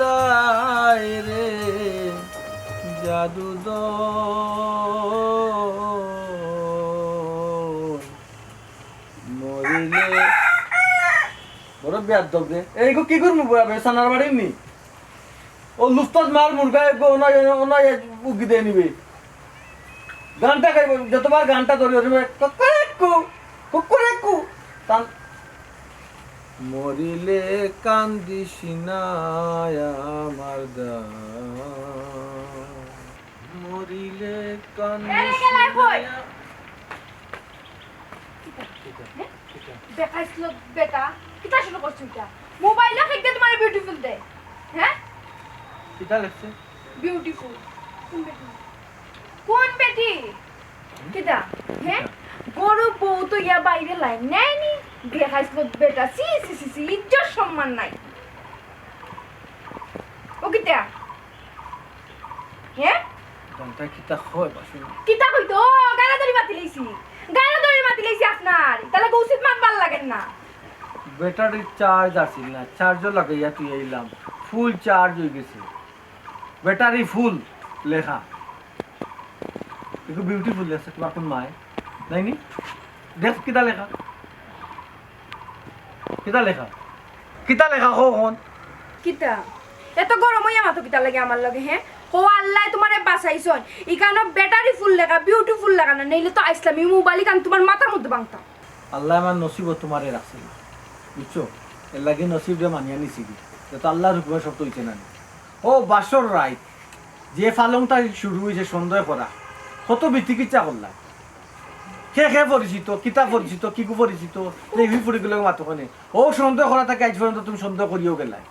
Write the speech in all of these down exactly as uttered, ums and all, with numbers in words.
দায় রে জাদু দন, মরিলে। বড় বেয়াদব রে। এইগো কি করমু বুয়া বে, সানার বাড়ি নি? ও লুস্তাদ মার মুরগা এগো ওনায়, ওনায় উগি দে নিবে। গানটা গাইব, যতবার গানটা ধরি ওরে কুকুরেকু, কুকুরেকু। তান মরিলে কান্দিস না আমার দা, মরিলে কান্দিস এই গেলাই না। কই? কিতা? কিতা? হ্যাঁ? কিতা? বেকাইছলত বেটা, কিতা শুরু করছো এটা? মোবাইলে হেকদে তোমার বিউটিফুল দে, হ্যাঁ? কিতা লেখছে? বিউটিফুল। কোন বেটি? কোন বেটি? কিতা? হ্যাঁ? কিতা? গরু বউ তো ইয়া বাইরে লাইন নেয়নি। বেকাইছলত বেটা, ছি, ছি, ছি, ছি, ইজ্জত সম্মান নাই। ও কিতা? হ্যাঁ? গানটা কিতা হয়, বাসু? কিতা কইতো? ও, গালা ধরি মাতি লইছি। গালা ধরি মাতি লইছি আপনার। তাহলে উচিত মাত ভালা লাগের না। ব্যাটারির চার্জ আছিল না, চার্জও লাগাইয়া তুই আইলাম, ফুল চার্জ হয়ে গেছে, ব্যাটারি ফুল লেখা। একটু বিউটিফুল লেখছে তোমার কোন মায়, নাইনি? দেখ কিতা লেখা, কিতা লেখা, কিতা লেখা কও অখন? কিতা? এত গরম হইয়া মাতো কিতা লাগে আমার লগে, হ্যাঁ? ও আল্লাহ তোমারে বাঁচাইছন। ইখানো ব্যাটারি ফুল লেখা, বিউটিফুল লেখা না, নাইলে তো আইসলাম এই মোবাইল ইখান তোমার মাথার মধ্যে ভাঙতাম। আল্লাহ আমার নসিবও তোমারে রাখছিল, বুঝছো? এর লাগি নসিবরে মানিয়া নিছি কি, যত আল্লাহর হুকুমে সব তো হইছে না নি। ও বাসর রাইত যে ফালংটা শুরু হইছে সন্দেহ করা, কত বিচিকিচ্ছা করলা। কে কে পরিচিত, কিতা পরিচিত, কিগু পরিচিত, এই হুই ফুড়িগুলো মাতো কেনে। ও সন্দেহ করা থাকে আজ পর্যন্ত তুমি সন্দেহ করিও গেলায়।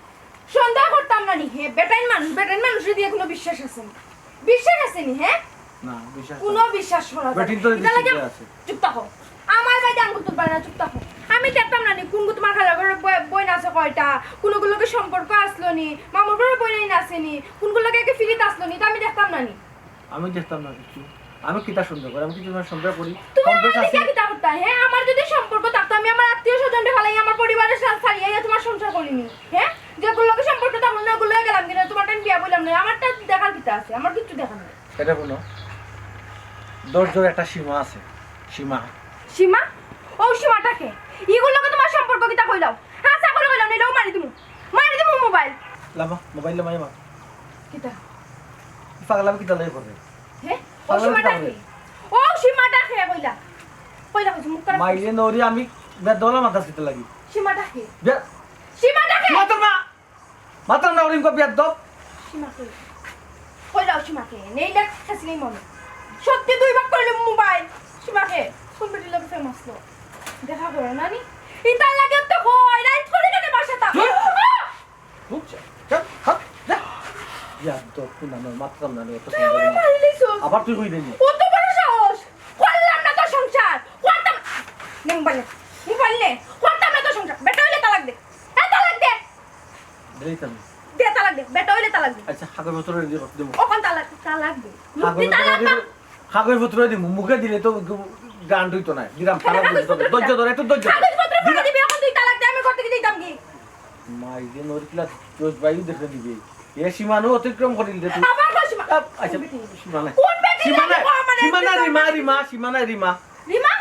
সন্দেহ করতাম না নি, হে, বেটাইন মানুষ, বেটাইন মানুষরে দিয়া কোনো বিশ্বাস আছে নি? বিশ্বাস আছে নি, হ্যাঁ? না, বিশ্বাস কোনো নাই। বিশ্বাস করা যায় না। বেটিন তো এটা লাগে বিশ্বাস আছে। চুপ থাকো। আমার বাড়িতে আঙ্গুল তুলবা না, চুপ থাকো। আমি দেখতাম না নি, কোনগু তোমার খালা ঘরর বই-, বইন আছে কয়টা, কোনগুর লগে সম্পর্ক আসলো নি, মামুর ঘরর বইন আইন আছে নি, কোনগুর লগে একে ফিরিত আসলো নি, তা আমি দেখতাম না নি। আমি দেখতাম না কিছু। আমি কিতা সন্দেহ করি? আমি কিছু না সন্দেহ করি? তুমি কম বেশ আমার আছে। লিগে কিতা করতা, হ্যাঁ? আমার যদি সম্পর্ক থাকতো, আমি আমার আত্মীয় স্বজনরে ফালাই, আমার পরিবারের সাথে ছাড়িয়ে তোমার সংসার করিনি, হ্যাঁ? যেগুলোর লগে সম্পর্ক থাকলো না, ওগুলো গেলাম কিনা, তোমার টাইম বিয়া বললাম না, আমারটা দেখার কিতা আছে? আমার কিচ্ছু দেখার নাই। এটা কোনো ধৈর্যর একটা সীমা আছে, সীমা। সীমা? ও সীমাটা কে? এগুলোর লগে তোমার সম্পর্ক কিতা কইলাও? হাছা করে কইলাও, নিলেও মারি দিমু। মারি দিমু মোবাইল। লামা, মোবাইল লামা, লামা। কিতা? পাগলামি কিতা লাগে করে? হে? ও পাগলামি কিতা সীমাটা করে? কে? ও সীমাটা কে কইলা? কইলা কইছে মুখ খারাপ মাইরে করছে। নরি আমি বেদলা মাথা ছিতে লাগি। সীমাটা কে? বে- সীমাটা কে? মাতর মা! মাতর না ওরিম কো বেদব। সীমাকে। কইলাও সীমাকে। নেইলে খেসলি মনে। সত্যি দুই ভাগ করিলে মোবাইল। সীমাকে। কোন বেটির লগে প্রেম আসলো? দেখা করো না নি? ইতার লাগে তো কই, রাইত করে কেন বাসাটা? ধুর। আহ! বুঝছো? চল, হাট, যা। বেদব, তুই না, না, মাততাম না, অত তুই সুন্দর আমারে না। মারি দিছস। আবার তুই কই দিলি? কত বড় সাহস? করলাম না তো সংসার। করতাম। নে মোবাইল নে। মোবাইল নে। করতাম না তো সংসার। বেটা হইলে তালাক দে। এ তালাক দে। দিতাম। দে তালাক দে। বেটা হইলে তালাক দে। আচ্ছা, কাগজপত্র রেডি করতে দেবো। ওখান তালাক, তালাক দে। মুক্তি কাগজপত্র তালাক রেডি দে। কর-, কাগজপত্র রেডি, মুখে দিলে তো গ্রান্ট হইতো না। দিলাম, তালাক দিলে তো। ধৈর্য ধর, একটু ধৈর্য ধর। কাগজপত্র দিলাম। দিবি, এখন তুই তালাক দে, আমি ঘর থেকে দিতাম কি? মাই যে নরিকলা দশ বাইও দেখে দিবে। এ সীমানো অতিক্রম করিল রে তুই। আবার কই সীমা? আপ, আচ্ছা, কোন বেটি? সীমা নাই। কোন বেটি? সীমা নাই। আমার সীমা নাই, একদম রিমা, রিমা, সীমা নাই, রিমা। রিমা?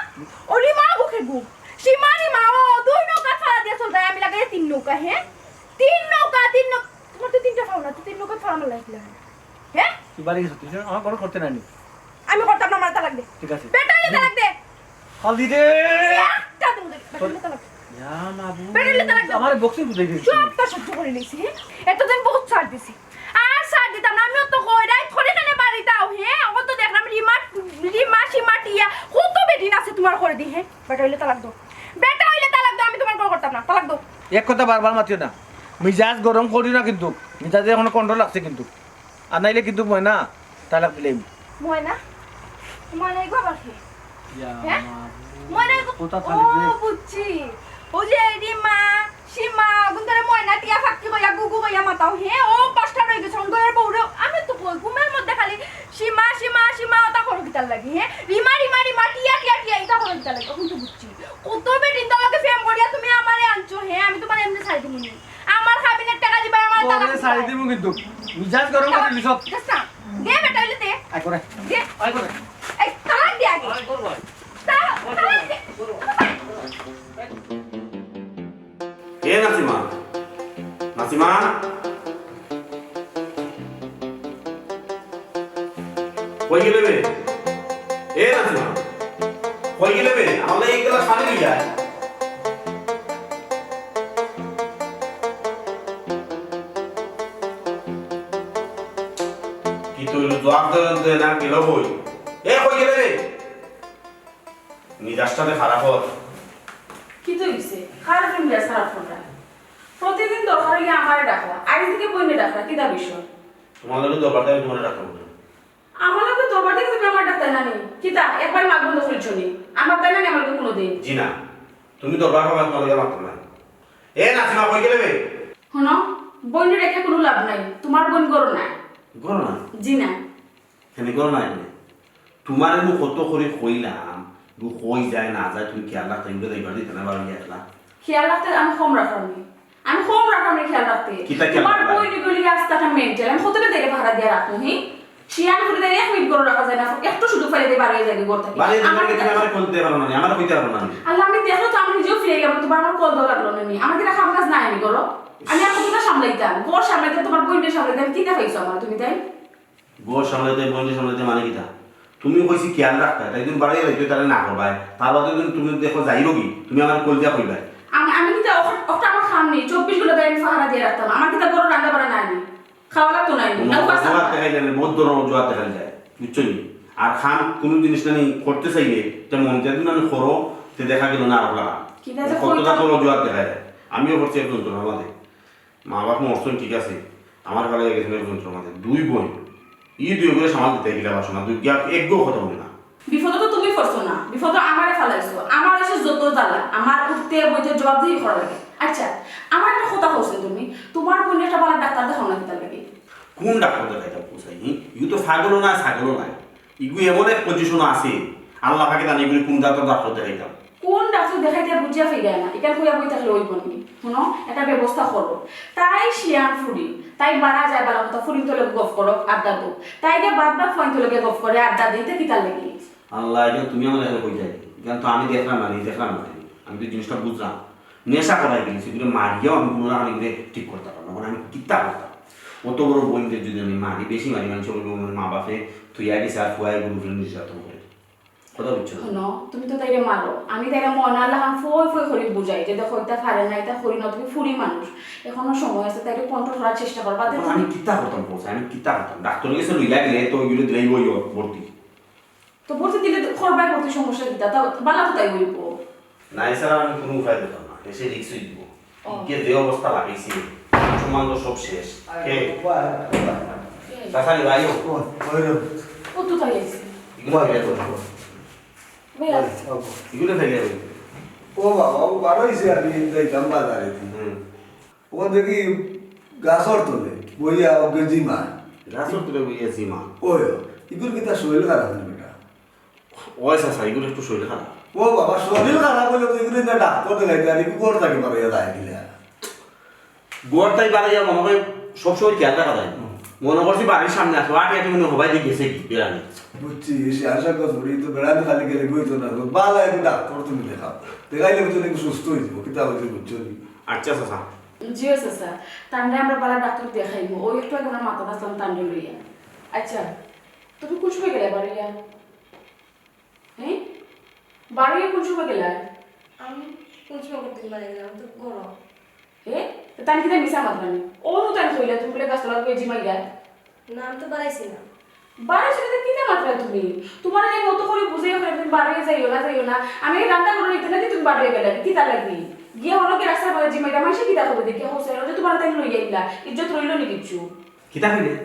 ও রিমা বুকে গু। সীমা রিমা, ও দুই নৌকা ফাড়া দিয়া চলতে, আমি লাগাই তিন নৌকা, হ্যাঁ? তিন নৌকা, তিন নৌকা। তোমার তো তিনটা ফাও না, তুই তিন নৌকা ফাড়া মারলা একলা। হ্যাঁ? তুই বাড়ি গেছো, তুই আমার কোনো করতে নানি। আমি করতাম না, আমার তালাক দে। ঠিক আছে। বেটা হইলে তালাক দে। খালি রে। একটা দিন ধরে, বেটা হইলে তালাক দে। ইয়া মাবুদ। বেটা হইলে তালাক দে। আমার বক্সিং বুঝাই দিয়েছি। সবটা সহ্য করে নিয়েছি, হ্যাঁ? এতদিন বহুত ছাড় দিছি। আর ছাড় দিতাম না, আমিও তো কই, রাইত করে কেন বাড়িতে আও, হ্যাঁ? অখন তো দেখলাম রিমা, রিমা, সীমা, টিয়া, কত বেটিন আছে তোমার করে দি, হ্যাঁ? বেটা হইলে তালাক দাও। বেটা হইলে তালাক দাও, আমি তোমার করে করতাম না, তালাক দাও। এক কথা বারবার মাতিও না, মিজাজ গরম করিও না কিন্তু, মিজাজে এখনো কন্ট্রোল রাখছে কিন্তু। আর নাইলে কিন্তু ময়না তালাক দিলাইমু। ময়না? ময়না এগো আবার কে? ইয়া হ্যাঁ? মাবুদ। ময়না এগো, কোথা ও, থাকবে? বুঝছি। ও যে রিমা, সীমা, গুন ধরে ময়না টিয়া ফাক্কি কইয়া, গুগু কইয়া মাতাও, হে, ও পাঁচটা রয়ে গেছে, অন ঘরের বউরে, আমি তো কই, ঘুমের মধ্যে খালি সীমা, সীমা, সীমা, ওটা করো কিতার লাগি, হে? রিমা, রিমা, রিমা, টিয়া, টিয়া, টিয়া, এটা করো কিতার লাগি? এখন তো বুঝছি। কত বেটিন তার লগে প্রেম করিয়া তুমি আমারে আনছো, হে? আমি তোমার এমনি ছাড়ি দিমু নি। আমার কাবিনের টাকা দিবা, আমার তালাক দিবা। আই দিমু কিন্তু। মিজাজ গরম করে দিলি সব। দে বেটা, অইলে দে। আই করে। দে। আই করে। এই, তালাক দে আগে। আই করবো। তা-, তালাক দে। এ নাসিমা, নাসিমা, কই গেলে বে? এ নাসিমা, কই গেলে বে? আমার লাগি এক গ্লাস পানি লইয়া আয়। কিতা অইলো? জবাব দে, দে না, গেল কই? এ, কই গেলে বে? মিজাজটা যে খারাপ অর। কিতা অইছে? খারাপ মিজাজ খারাপ কররা। প্রতিদিন দরকার অইলে আমারে ডাকো। আইজ দেখি বইনরে ডাকরা, কিতা বিষয়? তুমার লগে দরবার থাকি তুমারে ডাকতাম না। আমার লগে দরবার থাকি তুমি আমারে ডাকতায় না নি? কিতা, একবার মাত বন্ধ করিছো নি? আমার তাই না নি আমার লগে কুনুদিন? জি না, তুমি দরবার থাকি তুমার লগে মাততাম না। এ নাসিমা, কই গেলে বে? হুনো, বইনরে ডাকিয়া কুনু লাভ নাই। তুমার বইন ঘরো নাই। ঘরো নাই? জি না। কেনে ঘরো নাই কেনে? তুমারে মু কত করি কইলাম, গু কই যায় না যায়, তুমি খিয়াল রাখতায়, ইগুরে যাইবার দিতায় না, বারো গিয়া একলা। খিয়াল রাখতে আমি কম রাখরাম নি, আমি কম রাখরাম নি খিয়াল রাখতে। কিতা খিয়াল তুমার রাখতায়? বইন ইগু অইলো আস্তা একটা mental, আমি কতটা তাইরে পাহারা দিয়া রাখমু, হি? শিয়ান ফুড়ি তাইরে এক মিনিট ঘরো রাখা যায় না, একটু সুযোগ পাইলে তাই বারো অইয়া যায় ঘর থাকি। বারো অইয়া আমার যায়, তুমি আমারে কল দিতায় পারো না নি, আমারে কইতায় পারো না নি। আল্লাহ, আমি দেখলে তো আমি নিজেও ফিরে গেলাম, তুমার আমার কল দেওয়া লাগলো না নি, আমার কিতা কাম কাজ নাই নি ঘরো? আমি আর কতটা সামলাইতাম, ঘর সামলাইতাম, তুমার বইনরে সামলাইতাম, কিতা পাইছো আমার তুমি তাই? ঘর সামলাইতে, বইনরে সামলাইতে মানে কিতা? তুমি কইছি খিয়াল রাখতায়, তাই তুমি বারো অইয়া যাইতায়, তারে না করবায়। তার বাদে যদি তুমি দেখো যাইরোগি, তুমি আমারে কল দিয়া কইবায়। আমি, আমি কিতা ওখ-, ওটা আমার কাম নি, চব্বিশ ঘন্টা তাই আমি পাহারা দিয়া রাখতাম। আমার কিতা ঘরো রান্দা বাড়া নাই নি? খাওয়া লাগতো নাই নি? কুনু আর পাঁচ অজুহাত দেখাইলে না, বহুত ধরনের অজুহাত দেখাইল যায়, বুঝছো নি? আর কাম কুনু জিনিস না নি করতে চাইলে, তে মন দিয়া যদি না নি করো, তে দেখা গেল না আর লাগা। কিতা যে কতটা কইতাম। তোর অজুহাত দেখাইলে। আমিও করছি এক যন্ত্রণার মাঝে। মা বাপ মরছইন ঠিক আছে, আমার ফালাইয়া গেছইন এক যন্ত্রণার মাঝে। দুই বইন, ই দুইওগুরে সামাল দিতায় কিলা পারছো না, দুই গিয়া একগু কথা বলে না। বিপদো তো তুমি পড়ছো না, বিপদো আমারে ফালাইছো। আমার অইছে যত জ্বালা, আমার উঠতে বইতে জবাবদিহি করা লাগে। আচ্ছা, আমার একটা কথা কওছে তুমি, তুমার বইনরে একটা ভালা ডাক্তার দেখাও না কিতার লাগি? কুন ডাক্তার দেখাইতাম কও চাই, হি? ইগু তো পাগলও নায়, ছাগলও নায়। ইগু এমন এক position আছে, আল্লাহ পাকে জানে ইগুরে কুন জাতর ডাক্তার দেখাইতাম। কুন ডাক্তার দেখাইতে বুঝিয়া ফিরায় না, ইখান কইয়া বই থাকলে অইবো নি। হুনো, একটা ব্যবস্থা করো। তাই শিয়ান ফুড়ি, তাই বারা যায় বালা কথা, ফুড়িন্তর লগে গফ করো, আড্ডা দেও। তাই গিয়া বাদ বাদ ফুড়িন্তর লগে গফ করে, আড্ডা দেইতে কিতার লাগি? আল্লাহ, ইখান তুমি আমারে এখানে কইতায়। ইখান তো আমি দেখরাম না নি, দেখরাম না নি। আমি তো জিনিসটা বুঝরাম। নেশা করাই গেছি, ইগুরে মারিয়াও আমি কুনু রকমে ইগুরে ঠিক করতাম পারলাম না। অখন আমি কিতা করতাম? অত বড় বইনরে যদি আমি মারি, বেশি মারি, মানুষে বলবো, "আমার মা বাপে থুইয়া গেছে আর ফুয়া ইগুর উপরে নির্যাতন করে।" কথা বুঝছো না? হুনো, তুমি তো তাইরে মারো। আমি তাইরে ময়না লাখান ফই ফই করি বুঝাই যে, "দেখো, ইতা পারে না, ইতা করি না, তুমি ফুড়ি মানুষ। এখনো সময় আছে, তাইরে control করার চেষ্টা করো।" বাদে অখন তুমি আমি কিতা করতাম কও চাই, আমি কিতা করতাম? ডাক্তারর গেছে লইয়া গেলে তো ইগুরে দিলাইবো ভর্তি। তো ভর্তি দিলে তো করবায় ভর্তি, সমস্যা কিতা? তা বালা তো তাই অইবো। না, এছাড়া আমি কুনু উপায় দেখতাম না। এসে risk অইযিবো। ও। ইগে যে অবস্থা লাগাইছে, সম্মান তো সব শেষ। কে? কে? চাচা নি ভাই ও? ও, ওই রে। ও তো তাই আইছে। ইগুলো ফেলে তো। ভাই, ওই, ওই। ইগুলো ফেলে ওই। ও বাবা, ও বারো অইছে, আমি যাইতাম বাজারে দি। হুম। ও দেখি গাছর তলে বইয়া ওকে জিমা। গাছর তলে বইয়া জিমা। ওই, ইগুর কিতা শরীর খারাপ নি বেটা? ওই চাচা, ইগুর একটু শরীর খারাপ। ও বাবা, শরীর খারাপ অইলে তো ইগুরে নিয়া ডাক্তার দেখাইতে, আর ইগু ঘর থাকি বারইয়া যায় কিলা? ঘর থাকি বারইয়া মনে হয় সবসময় খেয়াল রাখা যায়। হুম। মনে করছি বাড়ির সামনে আছে, আটে আটে মনে হয় হবাই দিয়ে গেছে কি বেড়ানি। বুঝছি, এই সে আশা করছি, এই তো বেড়ানি খালি গেলে বই তো না, বালা একটু ডাক্তার তুমি দেখাও। দেখাইলে হয়তো নাকি সুস্থ অইযিবো, কিতা অইছে বুঝছো নি? আচ্ছা চাচা। জি চাচা, তানরে আমরা বালা ডাক্তার দেখাইমু। ওই একটু আগে আমরা মাথা বাঁচলাম তানরে লইয়া। আচ্ছা, তুমি কোন সময় গেলে বাড়ি? হ্যাঁ? বারইয়া কোন সময় গেলায়? আমি কোন সময় করতে বাড়ি গেলাম? আমি তো ঘরো। এ? তে তাইন কিতা মিছা মাতরা নি? অউ নু তাইন কইলা তুমি বলে গাছতলাত গিয়া জিমাইলা। না, আমি তো বাড়াইছি না। বাড়াইছো না তে কিতা মাতরা তুমি? তুমারে যে মতো করি বুঝাইয়া কইরা তুমি বারইয়া যাইও না, যাইও না। আমি এই রান্না করে নিতে না যে তুমি বারইয়া গেলা, কিতা লাগি? গিয়া অনো কি রাস্তার মাঝে জিমাইলা, মানষে কিতা কইবো দেখিয়া কও চাই, অউ যে তুমারে তাইন লইয়া আইলা, ইজ্জত রইলো নি কিচ্ছু? কিতা কইলে?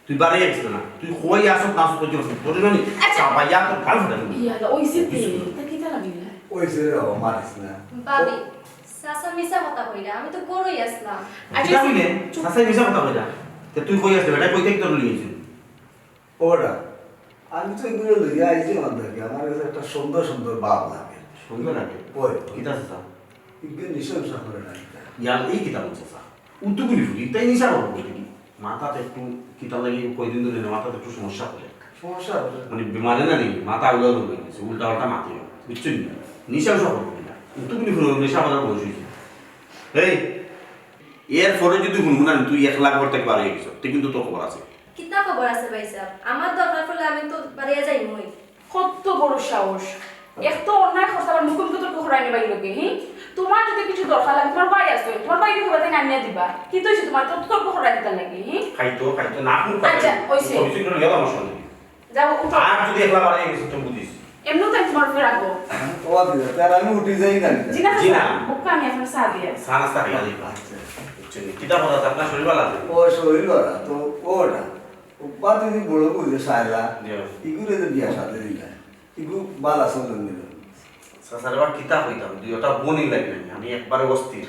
তুই বাড়ি আইস না, তুই কই আসত না আসত কইতে পারছিস, তোর জন্য আচ্ছা। চাপাইয়া তোর গাল ফাটাই দিবো। ইয়া, ওই যে তে, তা কিতা লাগিলা? ওই যে রে বাবা, মারিস না। ভাবি, চাচা মিছা কথা কইরা, আমি তো ঘরোই আসলাম। আচ্ছা, কিতা কইলে? চুপ। চাচাই মিছা কথা কইলা। তে তুই কই আসলে, বেটা কই থাকি তোর লইয়া আইছস? ও বেটা, আমি তো এগুলো লইয়া আইছি আমার দেখে, আমার কাছে একটা সুন্দর সুন্দর ভাব লাগে। সুন্দর লাগে? ওই। কিতা চাচা? এগুলো নিশা উশা করে না এটা। ইয়া, এই কিতা বলছে চাচা? উত্তু গুলি ফুলি, তাই নিশা করবো বলতে কি? মাথাত একটু কিতা লাগি কয়দিন ধরি না, মাথাত একটু সমস্যা করে। সমস্যা করে? মানে, বেমারে না নি, মাথা উলা উলা হয়ে গেছে, উল্টা পাল্টা মাতে, বুঝছো নি? নিশা উশা করবো না। তুমি কোনো নেশা করার বয়স হয়েছে? এই, এর পরে যদি হুনবো না, তুই এক লাখ বার থেকে বার হয়ে গেছো, তুই কিন্তু তোর খবর আছে। কিতা খবর আছে ভাই সাহেব? আমার দরকার পড়লে আমি তো বাড়িয়ে যাইমুই। কত বড় সাহস! এক তো অন্যায় করছে, আবার মুখে মুখে তর্ক করাই নেবাই লোকে, হি? তোমার যদি কিছু দরকার লাগে, তোমার ভাই আছে, তোমার ভাই বিপদে নামিয়ে দিবা। কি তো হইছে তোমার, তত তর্ক করাই দিতার লাগে, হি? খাইতো, খাইতো, না, কোন কথা আচ্ছা, নেই। ওইছে। ওইছে, কোনো গেল আমার সঙ্গে। যাও, উঠো। আর যদি একলা বাড়াই গেছে, তো বুঝিস। এমনিও তাই তোমার ফের রাখবো। ও, আচ্ছা, তাহলে আমি উঠি যাই না? জি না, জি না। বুকটা আমি আপনার চা দিয়ে। চা নাস্তা খাইয়া দিবা। আচ্ছা। বুঝছেন? কিতা কথা, আপনার শরীর ভালো আছে? ও, শরীর ভালো, তো ওটা। ও, বাদ যদি বড় বুঝে সাইলা, জি। ইগুরে যে বিয়া সাথে দিলা। ইগু বালা চলন দিল। চাচারে বা কিতা কইতাম, দুই ওটা বোনই লাগবে না, আমি একবারে অস্থির,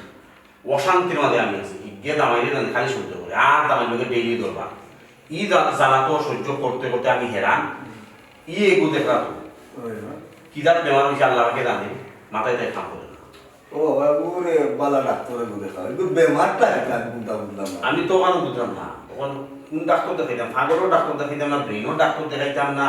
অশান্তির মাঝে আমি আছি। ইগে দামাইরে জানি খালি সহ্য করে, আর দামাই লোকে ডেইলি দরবার। ই জা-, জ্বালা তো সহ্য করতে করতে আমি হেরান। ই এগু দেখরা তো। ওই না। কি জাত বেমার হইছে আল্লাহ পাকে জানে, মাথায় তাই কাম করে না। ও বাবা, ওরে বালা ডাক্তারে বুঝে খাও। একটু বেমারটা কি তার কোনটা বুঝলাম না। আমি তো ওখানে বুঝলাম না। তখন কোন ডাক্তার দেখাইতাম? ফাগলও ডাক্তার দেখাইতাম না, ব্রেনও ডাক্তার দেখাইতাম না।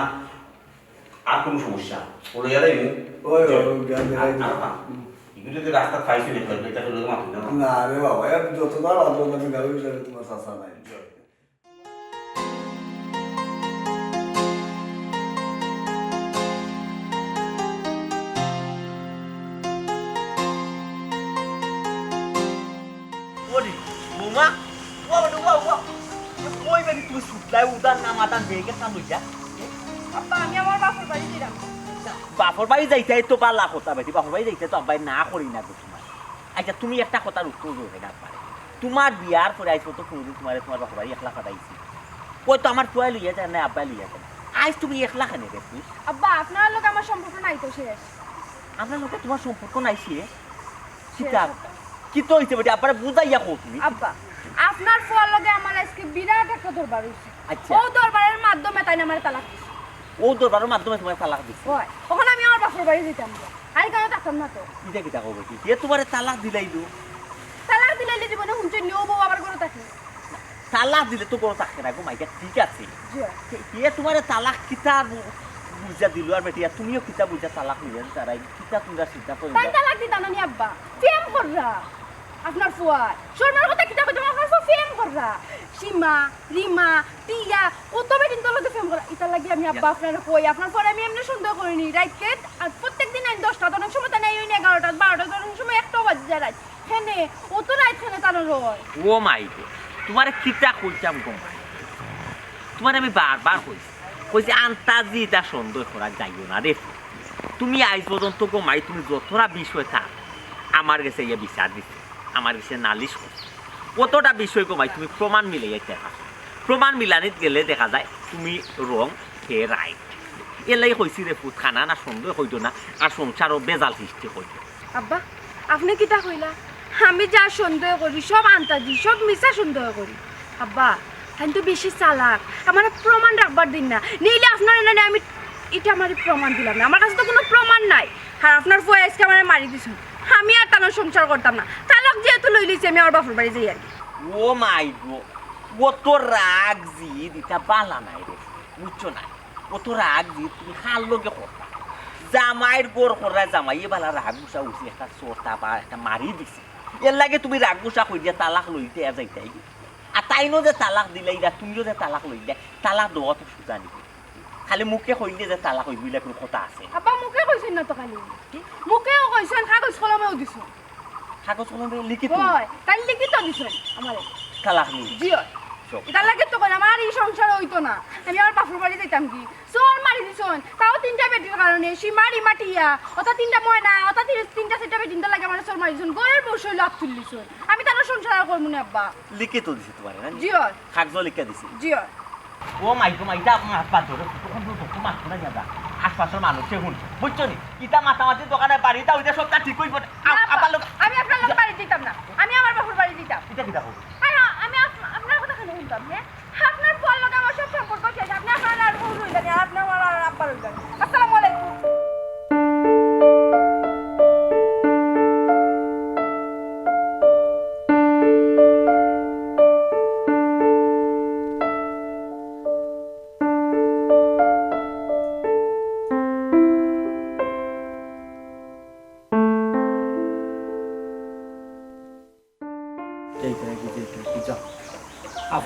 আর কোনো সমস্যা? ওলো ইয়ারাই মুখ। ওই, ওই, ওই, গান দেখাই আর, দিও। আর, আর। হুম। এগুলো যদি রাস্তা পাইছি না, তাহলে এটা হলো মাথা না। না রে বাবা, এর যতবার অদ্ভুত আমি গাড়ি হিসাবে তোমার চাচা নাই। ওরে, বৌমা, ও বাবা, ও বাবা, ও বাবা। এ কই বেটি তুমি ছুটলাই উদান না মাতান বেগে কাম হইয়া? আব্বা, আমি আমার বাপর বাড়ি দিলাম। বাপর বাড়ি যাইতে তো বালা কথা বেটি, বাপর বাড়ি যাইতে তো আব্বাই না করি না গো তোমার। আচ্ছা, তুমি একটা কথার উত্তর দেও না পারে। তোমার বিয়ার পরে আইজ তো কোনোদিন তোমারে তোমার বাপর বাড়ি একলা পাঠাইছি? ওই তো আমার ফুয়াই লইয়া যায় না, আব্বাই লইয়া যায়। আইজ তুমি একলা কেনে বেটি? আব্বা, আপনার লগে আমার সম্পর্ক নাই তো শেষ। আপনার লগে তোমার সম্পর্ক নাই শেষ? কিতা? শেষ। কিতা হইছে বেটি? আব্বারে বুঝাইয়া কও তুমি। আব্বা, আপনার ফুয়ার লগে আমার আজকে বিরাট একটা দরবার হইছে। আচ্ছা। ও দরবারের মাধ্যমে তাই আমারে তালাক দিছে। ও দরবারের মাধ্যমে তোমারে তালাক দিছে? হয়। ওখানে আমি আমার বাপর বাড়ি দিতাম। আর কেন থাকতাম না তো? ইটা কিতা কও বেটি? এ তোমারে তালাক দিলাইলো? তালাক দিলাইলে জীবনে হুনছে নিও বউ আবার ঘরে থাকে। তালাক দিলে তো ঘরো থাকে না গো মাইয়া, ঠিক আছে। জি। এ তোমারে তালাক কিতা বু-, বুঝা দিল আর বেটি, আর তুমিও কিতা বুঝা তালাক নিলেন তারাই, কিতা তোমরা চিন্তা করো তাই না? তালাক দিতা না নি আব্বা? প্রেম কররা। আপনার ফুয়া। শর্মার কথা কিতা কইতাম, আপনার ফুয়া প্রেম কররা। সীমা, রিমা, টিয়া, কত বেটিন্তর লগে প্রেম কররা। ইতার লাগি আমি আব্বা ইয়া। আপনারে কই, আপনার ফুয়ারে আমি এমনে সন্দেহ করিনি। রাইতে আর প্রত্যেক দিন আইন দশটা, অনেক সময় তাই নাই ওই এগারোটা, বারোটা, অনেক সময় একটাও বাজে যায় রাইত। হেনে, ও তো রাইত হেনে তার রয়। ও মাই গো, তোমারে কিতা কইতাম গো মাই? তোমারে আমি বারবার কইছি, কইছি আন্তাজি ইতা সন্দেহ করা যাইও না রে। তুমি আইজ পর্যন্ত গো মাই, তুমি যতটা বিষয় থাক, আমার গেছে ইয়া বিচার দিছে, আমার গেছে নালিশ করছে। কতটা বিষয় গো মাই, তুমি প্রমাণ মিলাইয়া দেখা। প্রমাণ মিলানিত গেলে দেখা যায় তুমি wrong, হে right। এর লাগি কইছি রে পুত, খানা না সন্দেহ কইরো না, আর সংসারও বেজাল সৃষ্টি করিও। আব্বা, আপনে কিতা কইলা? আমি যা সন্দেহ করি, সব আন্তাজি, সব মিছা সন্দেহ করি। আব্বা, তাইন তো বেশি চালাক, আমারে প্রমাণ রাখবার দিন না, নিলে আপনার এনে আমি, ইটা আমারে প্রমাণ দিলাম না, আমার কাছে তো কোনো প্রমাণ নাই। আর আপনার ফুয়া আজকে আমারে মারি দিছইন, আমি আর তানর সংসার করতাম না। তালাক যেহেতু লইলিছি, আমি আমার বাপর বাড়ি যাই আর কি। ও মাই গো, অত রাগ জিদ ইতা বালা নায় রে, বুঝছো না? অত রাগ জিদ তুমি কার লগে করবা? জামাইর ঘর কররা জামাইয়ে বালা রাগ গুসা উঠছে, একটা চড় থাপ্পড় একটা মারি দিছে। এর লাগি তুমি রাগ গুসা করিয়া তালাক লইতে আর যাইতায় গি। আর তাইনও যে তালাক দিলাইরা, তুমিও যে তালাক লইলায়, তালাক দেওয়া তো সুজা নি। খালি মুখে কইলে যে তালাক অইবো, ইলা কোনো কথা আছে? আব্বা মুখে কইছইন না তো খালি। কি? মুখেও কইছইন, কাগজ কলমেও দিছইন। কাগজ কলমে লিখিত? অয়, তাইন লিখিত দিছইন আমারে। তালাক নি? জি অয়। চুপ। ইতার লাগি তো কইলাম, আর ই সংসার অইতো না। আমি আমার বাপর বাড়ি যাইতাম গি। চড় মারি দিছইন, তাও তিনটা বেটির কারণে, সীমা, রিমা, টিয়া, অতা তিনটা ময়না, অতা তিন-, তিনটা চাইরটা বেটিন্তর লাগি আমারে চড় মারি দিছইন। ঘরর বউ অইলে আত তুলি দিছইন। আমি তানর সংসার আর করমু না আব্বা। লিখিত দিছে তোমারে, না? জি অয়। কাগজ লিখিয়া দিছে? জি অয়। ও মাই গো মাই, ইতা আমার হাত পা ধরে, তখন তো তোকে মারতো না যাবা। আশপাশের মানুষে হুন, বুঝছো নি? ইতা মাতামাতি দোকানে বাড়িটা ওইটা সবটা ঠিক হইব। না, আ-, আব্বা, আবার লোক আমি আপনার লগে বাড়ি দিতাম না, আমি আমার বাপর বাড়ি দিতাম। ইটা কিতা কও? আরে, আমি আপ-, আপনার কথা কেন শুনতাম, হ্যাঁ? আপনার ফুয়ার লগে আমার সব সম্পর্ক শেষ, আপনি আপনার আর বউ রইলেন, আর আপনি আমার আর আব্বা রইলেন। আসসালামু আলাইকুম।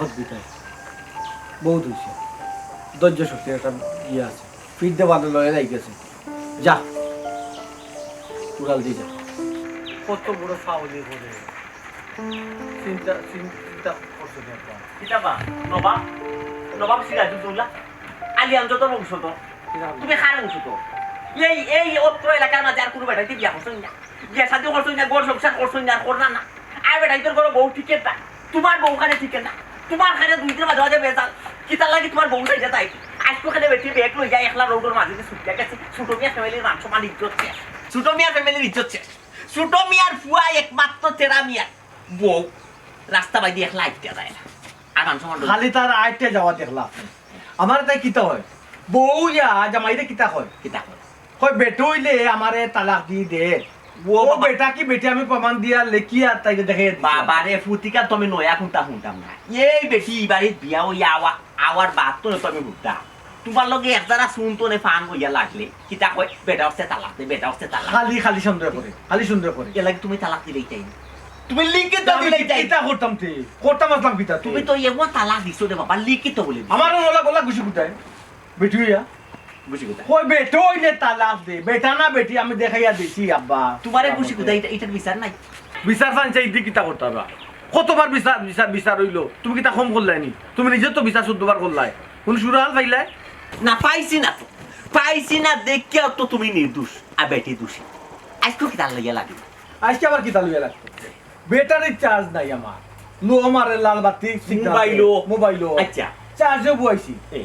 বহুত বিদায়। বহুত হইছে। ধৈর্য শক্তি একটা ইয়ে আছে। ফিট দে বাদে লড়াই লাগি গেছে। যা। উড়াল দি যা। কত বড় ফাউলি করে। চিন্তা, চিন-, চিন্তা করছো না একবার? কিতা বা? নবাব? নবাব সিরাজউদ্দৌলা? আলী আমজদর বংশধর? তুমি কার বংশধর? এই, এই অত্র এলাকার মাঝে আর কুনু বেটাইতে বিয়া করছইন না? বিয়া শাদি করছইন না, ঘর সংসার করছইন না, আর কররা না। আর বেটাইতর ঘরো বউ টিকে না। তুমার বউ খানে টিকে না। তুমার খানে দুই দিনর মাঝে মাঝে বেজাল। কিতার লাগি তুমার বউ চাইছে তাই? আইজকু খানে বেটি ব্যাগ লইয়া একলা রোডর মাঝে দিয়া ছুটিয়া গেছে। ছোট মিয়া ফ্যামিলির মান সম্মান ইজ্জত শেষ। ছোট মিয়া ফ্যামিলির ইজ্জত শেষ। ছোট মিয়ার ফুয়া একমাত্র তেরা মিয়ার বউ রাস্তা বাইদি একলা আইটিয়া যায় না। আর মান সম্মান খালি তার আইটিয়া যাওয়া দেখলাম। আমার তাই কিতা কয়? বউ ইয়া জামাইরে কিতা কয়? কিতা কয়? কয়, "বেটা অইলে আমারে তালাক দি দে।" ও ও বাবা। বেটা কি বেটি আমি প্রমাণ দিয়া লেখিয়া তাইরে দেখাইয়া দিছি। বাবারে, ফুতিকা তুমি নয়া কুনতা হুনতাম না। এই বেটি ই বাড়িত বিয়া অইয়া আওয়া-, আওয়ার বাদ তো তুমি হুনতা। তুমার লগে এক জারা শুনতো নে ফান অইয়া লাগলে, কিতা কয়, "বেটা অইছে তালাক দে, বেটা অইছে তালাক।" খালি, খালি সন্দেহ করে, খালি সন্দেহ করে। এর লাগি তুমি তালাক দিলেই চাই। তুমি লিখিত তা আমি দিলেই চাই। কিতা করতাম তে? করতাম আসলাম কিতা তে? তুমি তো এমন তালাক দিছো রে বাবা, লিখিত বলে দিছো। আমার ওলা, ওলা গুছি কোথায়? বেটি অইয়া? গুছি কোথায়? কই বেটা অইলে তালাক দে, বেটা না বেটি আমি দেখাইয়া দিছি আব্বা। তুমারে গুছি কোথায়? ইটা, ইটার বিচার নাই? বিচার চাইন চাই, ইদি কিতা করতা বা? কতবার বিচার, বিচার, বিচার অইলো? তুমি কিতা কম করলায় নি? তুমি নিজে তো বিচার চৌদ্দবার করলায়। কুনু সুরাহাল পাইলায়? না, পাইছি না তো। পাইছি না দেখিয়াউ তো তুমি নির্দোষ, আর বেটি দোষী। আইজকু কিতার লাগিয়া লাগিল? আইজকু আবার কিতা লইয়া লাগতো? ব্যাটারির চার্জ নাই আমার। লো মারে লাল বাতি, সিগন্যাল মোবাইলও। মোবাইলও। আচ্ছা। চার্জও বওয়াইছি। এ।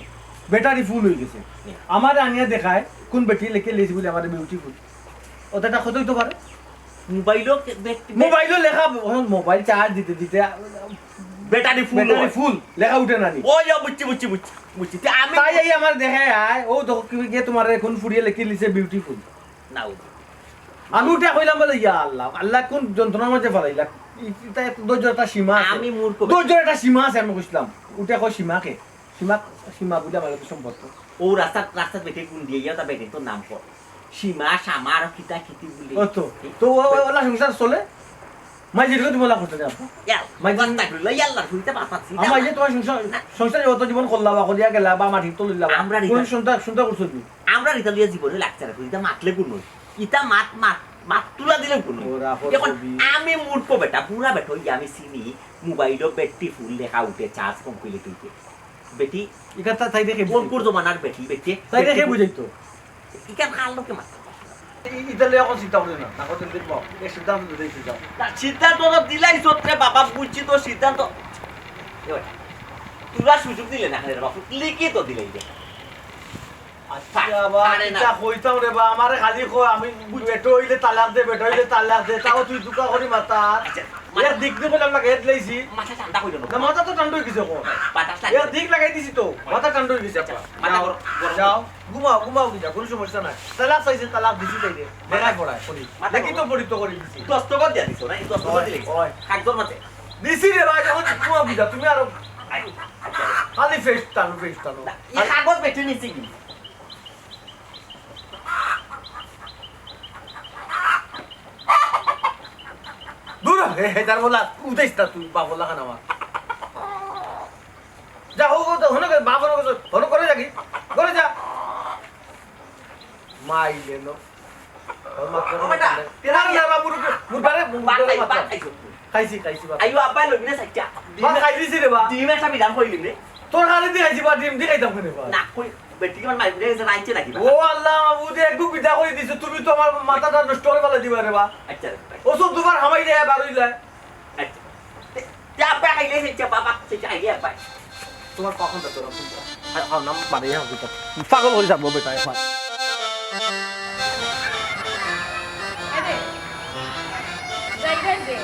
ব্যাটারি ফুল অই গেছে। এ। আমারে আনিয়া দেখায়, কুন বেটি লেখে লেছি বলে আমারে বিউটিফুল। অতা ইটা কত অইতো পারে? মোবাইলও কে-, ব্যাট-, মোবাইলও লেখা, অখন মোবাইল চার্জ দিতে দিতে ব্যাটারি ফুল ব্যাটারি অয়। ফুল, লেখা উঠে না নি। ওই, ও, বুঝছি, বুঝছি, বুঝছি, বুঝছি। তে আমি তাই এই আমারে দেখায় আয়, ও দেখো কি গিয়া তুমারে কুন ফুড়িয়ে লেখি লিছে বিউটিফুল। না, ও আমি উঠে কইলাম বলে, "ইয়া আল্লাহ, আল্লাহ কুন যন্ত্রণার মাঝে ফালাইলা?" ই-, ইটা এক ধৈর্যর একটা সীমা আছে। আমি মূর্খ। ধৈর্যর একটা সীমা আছে, আমি কইছিলাম। উঠে কয়, "সীমা কে?" সীমা, সীমা বুলে আমার লগে সম্পর্ক। ও রাস্তাত, রাস্তাত বেটি গুন দিয়া ইয়া তা বেটি তো নাম কর। সীমা, সামা আর কিতা কিতি বুলে। ও তো, তো ও, ও, ওলা সংসার চলে? মাই যেটুকু তুমি ওলা করতে যাও। ইয়া, মাই মাই যে- আস্তাগফিরুল্লাহ, ইয়া আল্লাহর হুইতে বাপ আছি। আমার যে তোমার সংসার, না। সংসারে অত জীবন করলা বা করিয়া গেলা বা মাটির তো লইলা বা আমরা কোন রিটার্ন সন্তান, সন্তান করছো তুমি? আমরা রিটার্ন লইয়া জীবনে লাগছে না, ইটা মাতলে কোন নয়। ইটা মাত, মাত, মাত তুলা দিলে কোন নয়। ওরা এখন কবি। আমি মূর্খ বেটা, বুড়া বেটা, ওই আমি চিনি, মোবাইলও ব্যাটারি ফুল লেখা উঠে, চার্জ কম কইলে তুইতে। বেটি, ইটা তা-, তাই দেখে কোন বুঝাইতো। কোন জমানার বেটি, বেটি? তাই দেখে বুঝাইতো। ইখান কার লগে মাততাম? ই-, ইটা লইয়া অখন চিন্তা করি না। না, কত দেখবো। এক সিদ্ধান্ত দিতে যাও। না, সিদ্ধান্ত তো দিলাই সত্রে বাবা, বুঝছি তো সিদ্ধান্ত। এ বেটা, তোরা সুযোগ দিলে না, আরে বাবা, লিখিত দিলে ইটা। আচ্ছা, বা, পারে না। ইটা কইতাম রে বা, আমারে খালি কয়, আমি বুঝ-, বেটা অইলে তালাক দে, বেটা অইলে তালাক দে, তাও তুই দুকা করি মাতার। আচ্ছা, এর দিক দিয়ে বলে আমরা হেড লাইছি। মাথা ঠান্ডা কইলো না। না, মাথা তো ঠান্ডা অই গেছে এখন। বাতাস লাগে। এর দিক লাগাই দিছি তো, মাথা ঠান্ডা অই গেছে আচ্ছা, আপনার। মাথা যাও, গরম, গরম যাও, করো। ঘুমাও, ঘুমাও, ঘুমাও, কোনো সমস্যা নাই। তালাক চাইছে, তালাক দিছি তাইরে। মাথা লেখাপড়ায় করি। মাথা দেখি তো গরম। পড়ি তো করি দিছি। দস্তখত দিয়া দিছো না, এই দস্তখত ওই, দিলে। ওই। কাগজর মাঝে। দিছি রে ভাই, এখন ঘুমাও, ঘুমাও, তুমি আরো খালি ফেস টানো, ফেস টানো। না, এই কাগজ বেটে নিছি কি? দূর হ, হে, হে, তার বলা, উঠেছ না তুই, বাপ বলা খান আমার। যা, হো, হো, হো, হনো, বাপ হনো, হনো, করে যা কি? করে যা। মাইলে নো। ওর মাত্র ও বেটা, না, না, না, মুরুব্বি, মুরুব্বি, আরে, মুরুব্বি, ভাত খাই, মাত্র। ভাত খাইছো? খাইছি, খাইছি, ভাত। আইও, আব্বাই লইবি না, সাইডটা। ভাত খাই দিছি রে, বা। ডিম একটা বিধান কইলি রে। তোর খালি দি খাইছি, বা, ডিম দি খাইতাম কেনে, বা? না, কই, বেটি কি আমার মাইরে গেছে, রাইছে নাকি, বা? ও আল্লাহ, মাবুদে একটু বিদা করে দিছো, তুমি তো আমার মাথাটা নষ্ট করে ফেলে দিবা রে, বা। আচ্ছা, আচ্ছা। ও সব দুবার হামাই দেয়, বার হইলে। আচ্ছা। তে, তে আব্বা আইলে সে যে বাবা, সে যে আইলে আব্বা। তোমার কখন তো তোরা বুঝবা। আর, আর নাম বাড়িয়ে হবে তো। পাগল হয়ে যাবো বেটা এখন। আরে, যাই রে, যে,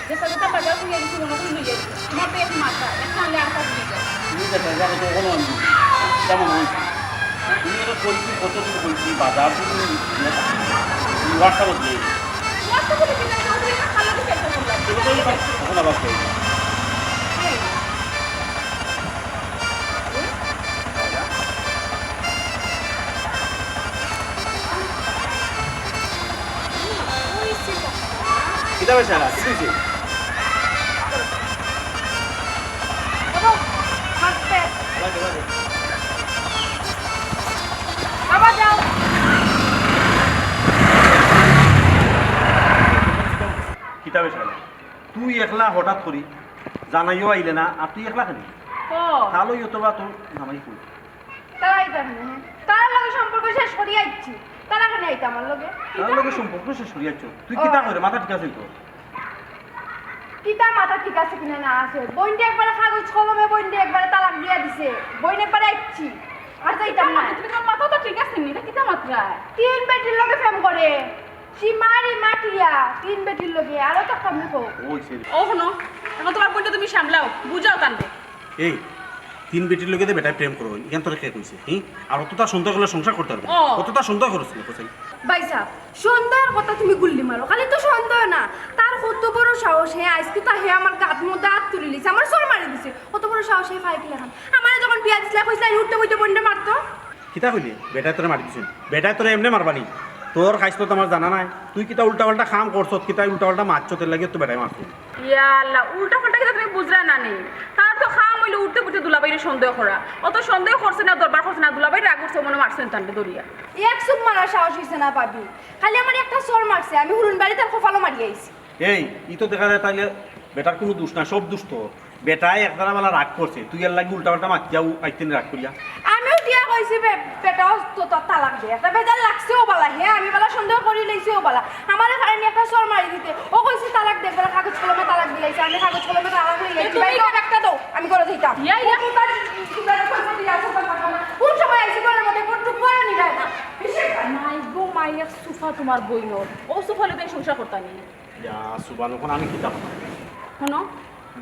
যে সাথে বাজার করে আনছি, মনে করি লইয়া আইছি। তোমার তো এক মাথা, এক কানলে আর কাজ নিয়ে যাও। তুমি যে বাজার তো ওখানে আনবি। কেমন হয়েছে? তুমি এটা কইছি, কত দূর কইছি, বাজার তুমি, তুমি WhatsApp-এ দিয়ে। কিতা বেচারা? কি হইছে? বাবা, তুই একলা হঠাৎ করি জানাইও আইলে না, আর তুই একলা কেনে? ও। তাহলে অথবা তোর জামাই কই? তারা আইতাম না, হ্যাঁ। তারার লগে সম্পর্ক শেষ করি আইছি। তারা কেনে আইতা আমার লগে? তার লগে সম্পর্ক শেষ করি আইছো? তুই ও। কিতা করে? মাথা ঠিক আছে তো? কিতা মাথা ঠিক আছে কিনা না আছে? বইনটা একবারে কাগজ কলমে বইনটা একবারে তালাক দিয়া দিছে। বইন একবারে আইছি। আর যাইতাম না। তুমি তোমার মাথা তো ঠিক আছে নি? এটা কিতা মাতরা? তিন বেটির লগে প্রেম করে। সীমা, রিমা, টিয়া, তিন বেটির লগে। আরো তো সামনে কো। ওই সে। ও হুনো, এখন তোমার বইনটা তুমি সামলাও, বুঝাও তানরে। এই, তিন বেটির লগে তো বেটায় প্রেম করো, ইখান তোরে কে কইছে? হি? আর অতটা সন্দেহ করলে সংসার করতে পারবে না। ও। অতটা সন্দেহ করছ না, কোথায়? ভাই সাহেব, সন্দেহর কথা তুমি গুল্লি মারো, খালি তো সন্দেহ না। তার কত বড় সাহস, হে আইজকে তা হে আমার গাত মধ্যে আত তুলি লিছে, আমার চড় মারি দিছে। কত বড় সাহস, হে ফাইকি লাখান। আমারে যখন বিয়া দিছলা, কইছলা, "এই উঠতে বইতে বইনটা মারতো।" কিতা কইলে? বেটায় তোরে মারি দিছে? বেটায় তোরে এমনে মারবা নি? তোর খাইছলত আমার জানা নাই। তুই কিতা উল্টা পাল্টা কাম করছত, কিতা উল্টা পাল্টা মারছত, এর লাগি তো বেটায় মারছে। ইয়া আল্লাহ, উল্টা পাল্টা কিতা তুমি বুঝরা না নি? তার তো কাম অইলো উঠতে বইতে দুলাভাইরে সন্দেহ করা। অত সন্দেহ করছে না, দরবার করছে না, দুলাভাই রাগ করছে, মনে মারছে তানরে ধরিয়া। এক চুপ মারার সাহস অইছে না ভাবি, খালি আমার একটা চড় মারছে, আমি হুরুন বাড়ি তার কপালো মারি আইছি। এই, ই তো দেখা যায় তাইলে বেটার কুনু দুষ না, সব দুষ তো। বেটায় একদারা বালা রাগ করছে, তুই এর লাগি উল্টা পাল্টা মাতিয়া আইতে নি রাগ করিয়া। আমিও দিয়া কইছি বে-, বেটাও তো তার তালাক দে, একটা বেজার লাগছেও বালা, হে আমি বালা সন্দেহ করি লইছিও বালা। আমারে ফাইনি একটা চড় মারি দিতে, ও কইছে তালাক দে, একবারে কাগজ কলমে তালাক দিলাইছে, আমি কাগজ কলমে তালাক লই গেছি। তুমি ভাই, একটা দাও, আমি ঘরে যাইতাম। ইয়া, ইয়া। কোন সময় আইছি ঘরের মধ্যে কোন টুক করে নিলাই না। মাই গো মাই, এক সুফা তোমার বইনর, ও সুফা লইতে সংসার করতা নি। ইয়া, সুবহান, অখন আমি কিতা করতাম? হুনো।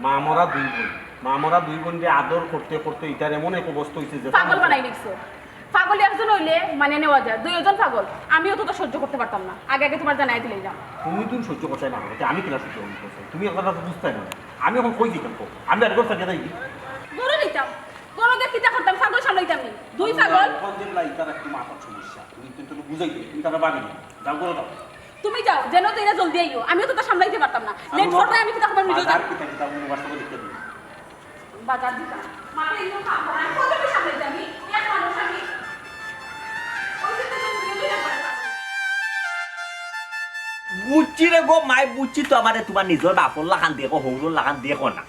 মা মরা দুই বইন, মা মরা দুই বইনরে আদর করতে করতে ইতার এমন এক অবস্থা অইছে যে পাগল বানাই নিছো। পাগল একজন অইলে মানে নেওয়া যায়, দুইজন পাগল। আমিও তো সহ্য করতে পারতাম না, আগে আগে তোমার জানাই দিলাইলাম। তুমি তো সহ্য করতে না, এটা আমি কিলা সহ্য করতে? তুমি একবার তো বুঝতে না। আমি অখন কই দিতাম তো? আমি আর ঘর থেকে যাই। ঘরে দিতাম, ঘরে দিয়ে কিতা করতাম? পাগল সামলাইতাম নি? দুই পাগল। অখন যে লাই তার একটু মাথার সমস্যা, তুমি কিন্তু বুঝাই দিও, তুমি তারা ভাবি না। যাও, ঘরে যাও। তুমি যাও, যেন তো এরা জলদি আইও, আমিও তো তা সামলাইতে পারতাম না। লেট করবে, আমি কিতা করতাম নিজে বাজার জানি। কিতা কিতা মনে বাস্তবে লিখতে দিই। বাজার দিতাম। মাথায় এগুলো কাম করে, আমি কত কি সামলাইতে আমি? এক মানুষ আমি। ওই যে তো তুমি দুজন একবার পারো। বুঝছি রে গো মাই, বুঝছি তো আমারে তোমার নিজর বাপর লাখান দেখো, হউরর লাখান দেখো না।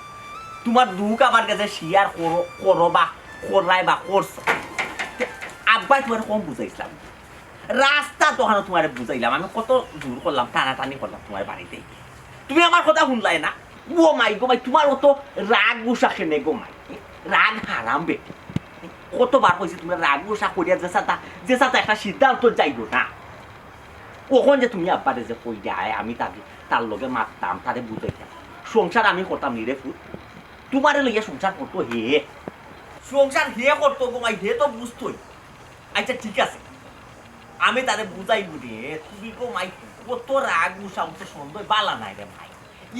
তোমার দুখ আমার গেছে শেয়ার করো, করো বা কররায় বা করছো। তে আব্বায় তোমারে কম বুঝাইছলাম। রাস্তাত অখানো তোমারে বুঝাইলাম, আমি কত জোর করলাম, টানাটানি করলাম তোমার বাড়িতে। তুমি আমার কথা হুনলায় না। ও মাই গো মাই, তোমার অত রাগ গুসা কেনে গো মাই? রাগ হারাম বেটি। কতবার কইছি তোমরা রাগ গুসা করিয়া যে সাতা, যে সাতা একটা সিদ্ধান্ত যাইও না। অখন যে তুমি আব্বারে যে কইলায়, আমি তার, তার লগে মাততাম, তারে বুঝাইতাম। সংসার আমি করতাম নি রে ফুত। তোমারে লইয়া সংসার করতো হে। সংসার হে করতো গো মাই, হে তো বুঝতোই। আচ্ছা, ঠিক আছে, আমি তারে বুঝাইমু রে। তুমি গো মাই, কত রাগ গুসা, অত সন্দেহ বালা নায় রে মাই।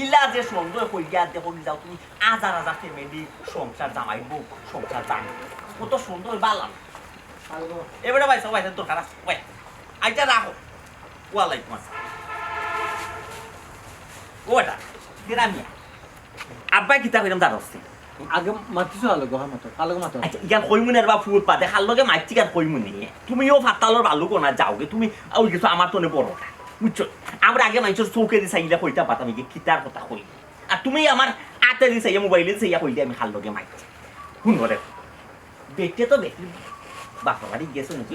ইলা যে সন্দেহ কইয়া দেখো কি যাও তুমি, হাজার হাজার ফ্যামিলি সংসার জামাই বউ সংসার জামাই, কত সন্দেহ বালা নায়। এবারে ভাই সবাই দরকার আছে ভাই। আচ্ছা, রাখো। ওয়ালাইকুম আসসালাম। ও বেটা, কিরা মিয়া? আব্বায় কিতা কইলাম তার হস্তে? আগে মাতিছো আলো গো, হ্যাঁ, মাতো, আলো গো মাতো। আচ্ছা, ইখান কইমুনে রে বা ফুটপাতে, কার লগে মাতছি ইখান কইমুনে। তুমিও ফাতালর বালু কোনা যাওগে, তুমি ওই কিছু আমার তনে বড় না, বুঝছো? আমরা আগে মানষর চউখেদি চাইলে কইতা পারতাম যে কিতার কথা কই। আর তুমি আমার আতেদি চাইয়া, মোবাইলেদি চাইয়া কইলে আমি কার লগে মাতছি। হুনো রে। বেটিয়ে তো বেটির বাপর বাড়ি গেছে নাকি,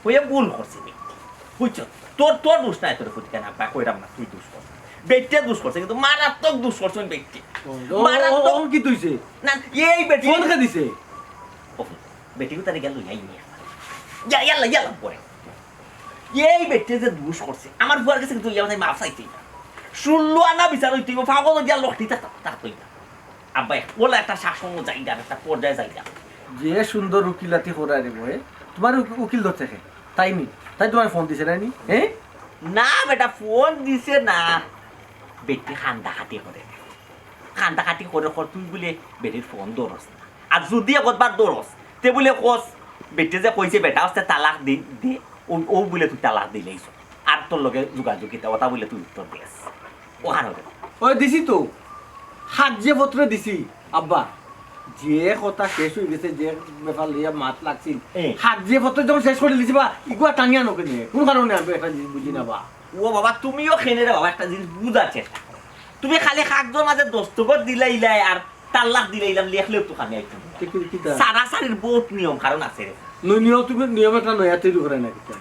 হইয়া ভুল করছে বেটি, বুঝছো? তোর, তোর দোষ নাই, তোর প্রতি কেন আব্বা কইরাম না, তুই দোষ করছিস, বেটিয়ে দোষ করছে, কিন্তু মারাত্মক দোষ করছে বেটি। ও, ও, মারাত্মক। ও, ও, কি তুইছে? না, এই বেটি ফোন কে দিছে? ও, বেটি কোথায় গেল? ইয়াই নিয়ে। ইয়া, ইয়াল্লা, ইয়াল্লা, পরে। এই বেটিয়ে যে দোষ করছে, আমার ফুয়ার গেছে কিন্তু ইয়া মাফ চাইতে হইব। ষোলো আনা বিচার হইতে হইব, ফাগল দিয়া লকটি তা, তা হইব। আব্বা, এক, ওলা একটা শাসন যাইতাম, একটা পর্যায়ে যাইতাম। যে সুন্দর উকিলাতি করা রে বয়ে, তোমার উকি-, উকিল ধরছে কে? তাই নি? তাই তোমার ফোন দিছে না নি? হ্যাঁ? না বেটা, ফোন দিছে না। বেটি কান্দা কাটি করে। কান্দা কাটি করে কর, তুই বুলে বেটির ফোন ধরস না। আর যদি একবার ধরস, তে বুলে কস, বেটি যে কইছে বেটা হস্তে তালাক দি, দি, ও, ও বুলে তুই তালাক দিলাইছ। আর তোর লগে যোগাযোগ কিতা, ওটা বুলে তুই উত্তর দেস। ওখানে ওখানে। ওই দিছি তো, কাগজে পত্রে দিছি, আব্বা। যে কথা শেষ হয়ে গেছে, যে ব্যাপার লইয়া মাত লাগছিল, এ। কাগজে পত্রে যখন শেষ করে দিছি বা, ইগুয়া টানিয়া নকে নিয়ে, কোন কারণে আমি একটা জিনিস বুঝি না বা। ও বাবা, তুমিও খেনে রে বাবা, একটা জিনিস বুঝার চেষ্টা করো। তুমি খালি কাগজর মাঝে দস্তখত দিলাইলায় আর তালাক দিলাইলাম, লেখলেও তো কামে আইতো না। ঠিক, ঠিক, ঠিক। সারাসারির বহুত নিয়ম কারণ আছে রে। নই-, নিয়ম তুমি, নিয়ম একটা নয়া তৈরি করে না কিতা?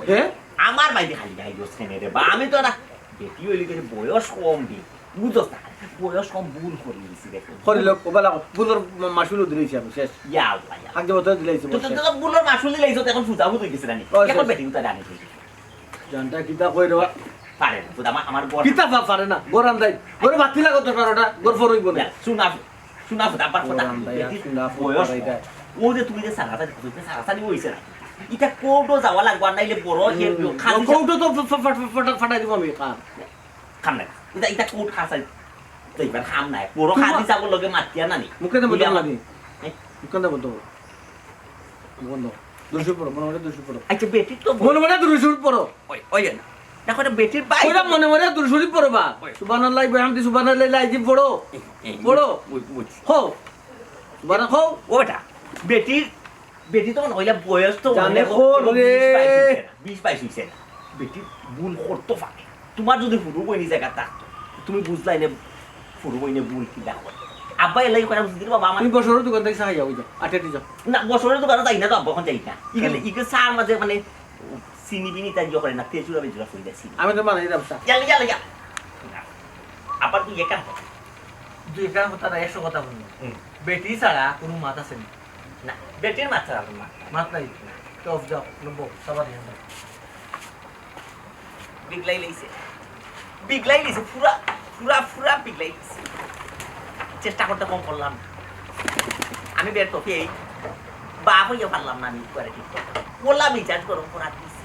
হ্যাঁ? আমার বাইরে খালি গাই দোষ কেনে রে বা? আমি তো না, বেটি অইলে কি বয়স কম দি, বুঝছ না? বয়স কম, ভুল করি দিছি রে। করিল, ও বালা, ভুলর মা-, মাসুল দিলাইছি আমি, শেষ। ইয়া আল্লাহ, ইয়া। আগে বছর দিলাইছি, তো, তো, শেষ। তো, তো ভুলর মাসুল দিলাইছি, এখন সুজা বুঝ হয়ে গেছে জানি। ও, এখন শেষ। বেটি উতা জানি। জানটা কিতা কই রে বা? পারে না, বুঝ, আমার, আমার ঘর। কিতা পা-, পারে না? ঘর আন্দাই। ঘরে বাতি লাগো তো বারোটা, ঘর ফর হইব না। ইয়া, শুনা, শুনা, শুনা, আবার কথা। ঘর আন্দাই, বেটি শুনা, বয়স কম। এটা। ও যে তুমি যে সারাসারি, তুমি যে সারাসারি হইছে না। ইটা কোর্টও যাওয়া লাগবো, আর নাইলে বড় হে হুম। খালি ও কোর্টও তো ফ-, ফ-, ফ-, ফ-, ফাটাই দিব আমি, কাম। কাম নাই। ইটা, ইটা কোর্ট খাসাই। তো এবার কাম নাই। বড় তোমার খালি যাবো লগে মাতিয়া না নি। মুখে তো বুঝে বলতে আমার লাগে। হ্যাঁ? মুখে তো বলতে বলো। বন্ধ। দুরুদ শরিফ পড়ো, মনে মনে দুরুদ শরিফ পড়ো। আচ্ছা, বেটি তো মনে মনে দুরুদ শরিফ পড়ো। ওই, ওই না। না, করে বেটির ভাই। ওরা মনে মনে দুরুদ শরিফ পড়ো বা। ওই। সুবহানাল্লাহ, বিহামদি সুবহানাল্লাহ, লাইজি পড়ো। এই, এই, পড়ো। ওই, ওই। হো। সুবহানাল্লাহ, হো। ও বেটা, বেটির, বেটি তো মনে হইলে বয়স তো জানে মনে হয় খোর রে। বিশ বাইশ হইছে না, বিশ বাইশ হইছে না। বেটি ভুল করতো পারে। তোমার যদি হুরু বইনি জায়গা থাকতো, তুমি বুঝলাই না হুরু বইনে ভুল কি না করে। আব্বা এলাই করা বুঝতে বাবা আমার তুমি বছরের দোকান থেকে চা খাইয়া ওই যাও, আটে আটে যাও। না, বছরের দোকানে যাই না তো আব্বা, এখন যাই না। ইগেলে, হুম। ইগে চার মাঝে মানে চিনি বিনি তাই ইয়ে করে না, তেজুরা বেজুরা ফুল দেয় চিনি। আমি তো মানাই ব্যবসা। ইয়ালে, ইয়ালে, ইয়ালে। আবার তুই একা কথা। দুই একা কথা না, একশো কথা বলবো। হুম। বেটি ছাড়া কোনো মাত আছে না। না, বেটির মাত ছাড়া কোনো মাত নাই। মাত নাই? তো যাও, নব্বই, সবার নিয়ম। বিগলাই লইছে। বিগলাই লইছে, পুরা, পুরা, পুরা বিগলাই লইছে। চেষ্টা করতে কম করলাম না। আমি বের তো ফেই। বাপ হইয়া পারলাম না আমি করে ঠিক করতে। ওলা মিজাজ গরম করা দিছি।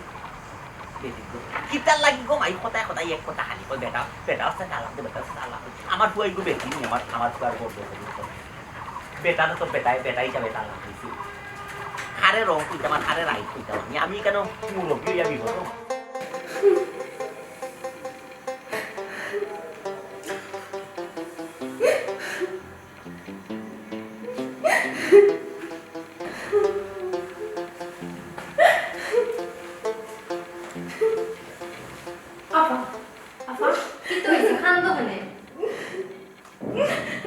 বেটি তো। কিতার লাগি গো মাই কথায় কথায় এক কথা খালি কই বেটা, বেটা আছে তালাক দে, বেটা আছে তালাক দে। আমার ফুয়াই গো বেটি নি, আমার, আমার ফুয়ার বড় বেটি। বেটা তো বেটায়, বেটা হিসাবে তালাক দিছি। হারে রং কইতাম আর হারে রাইট কইতাম। আমি, আমি কেন মুরব্বি হইয়া বিপদ? আপা, আপা, কিতা অইছে? কান্দো কেনে?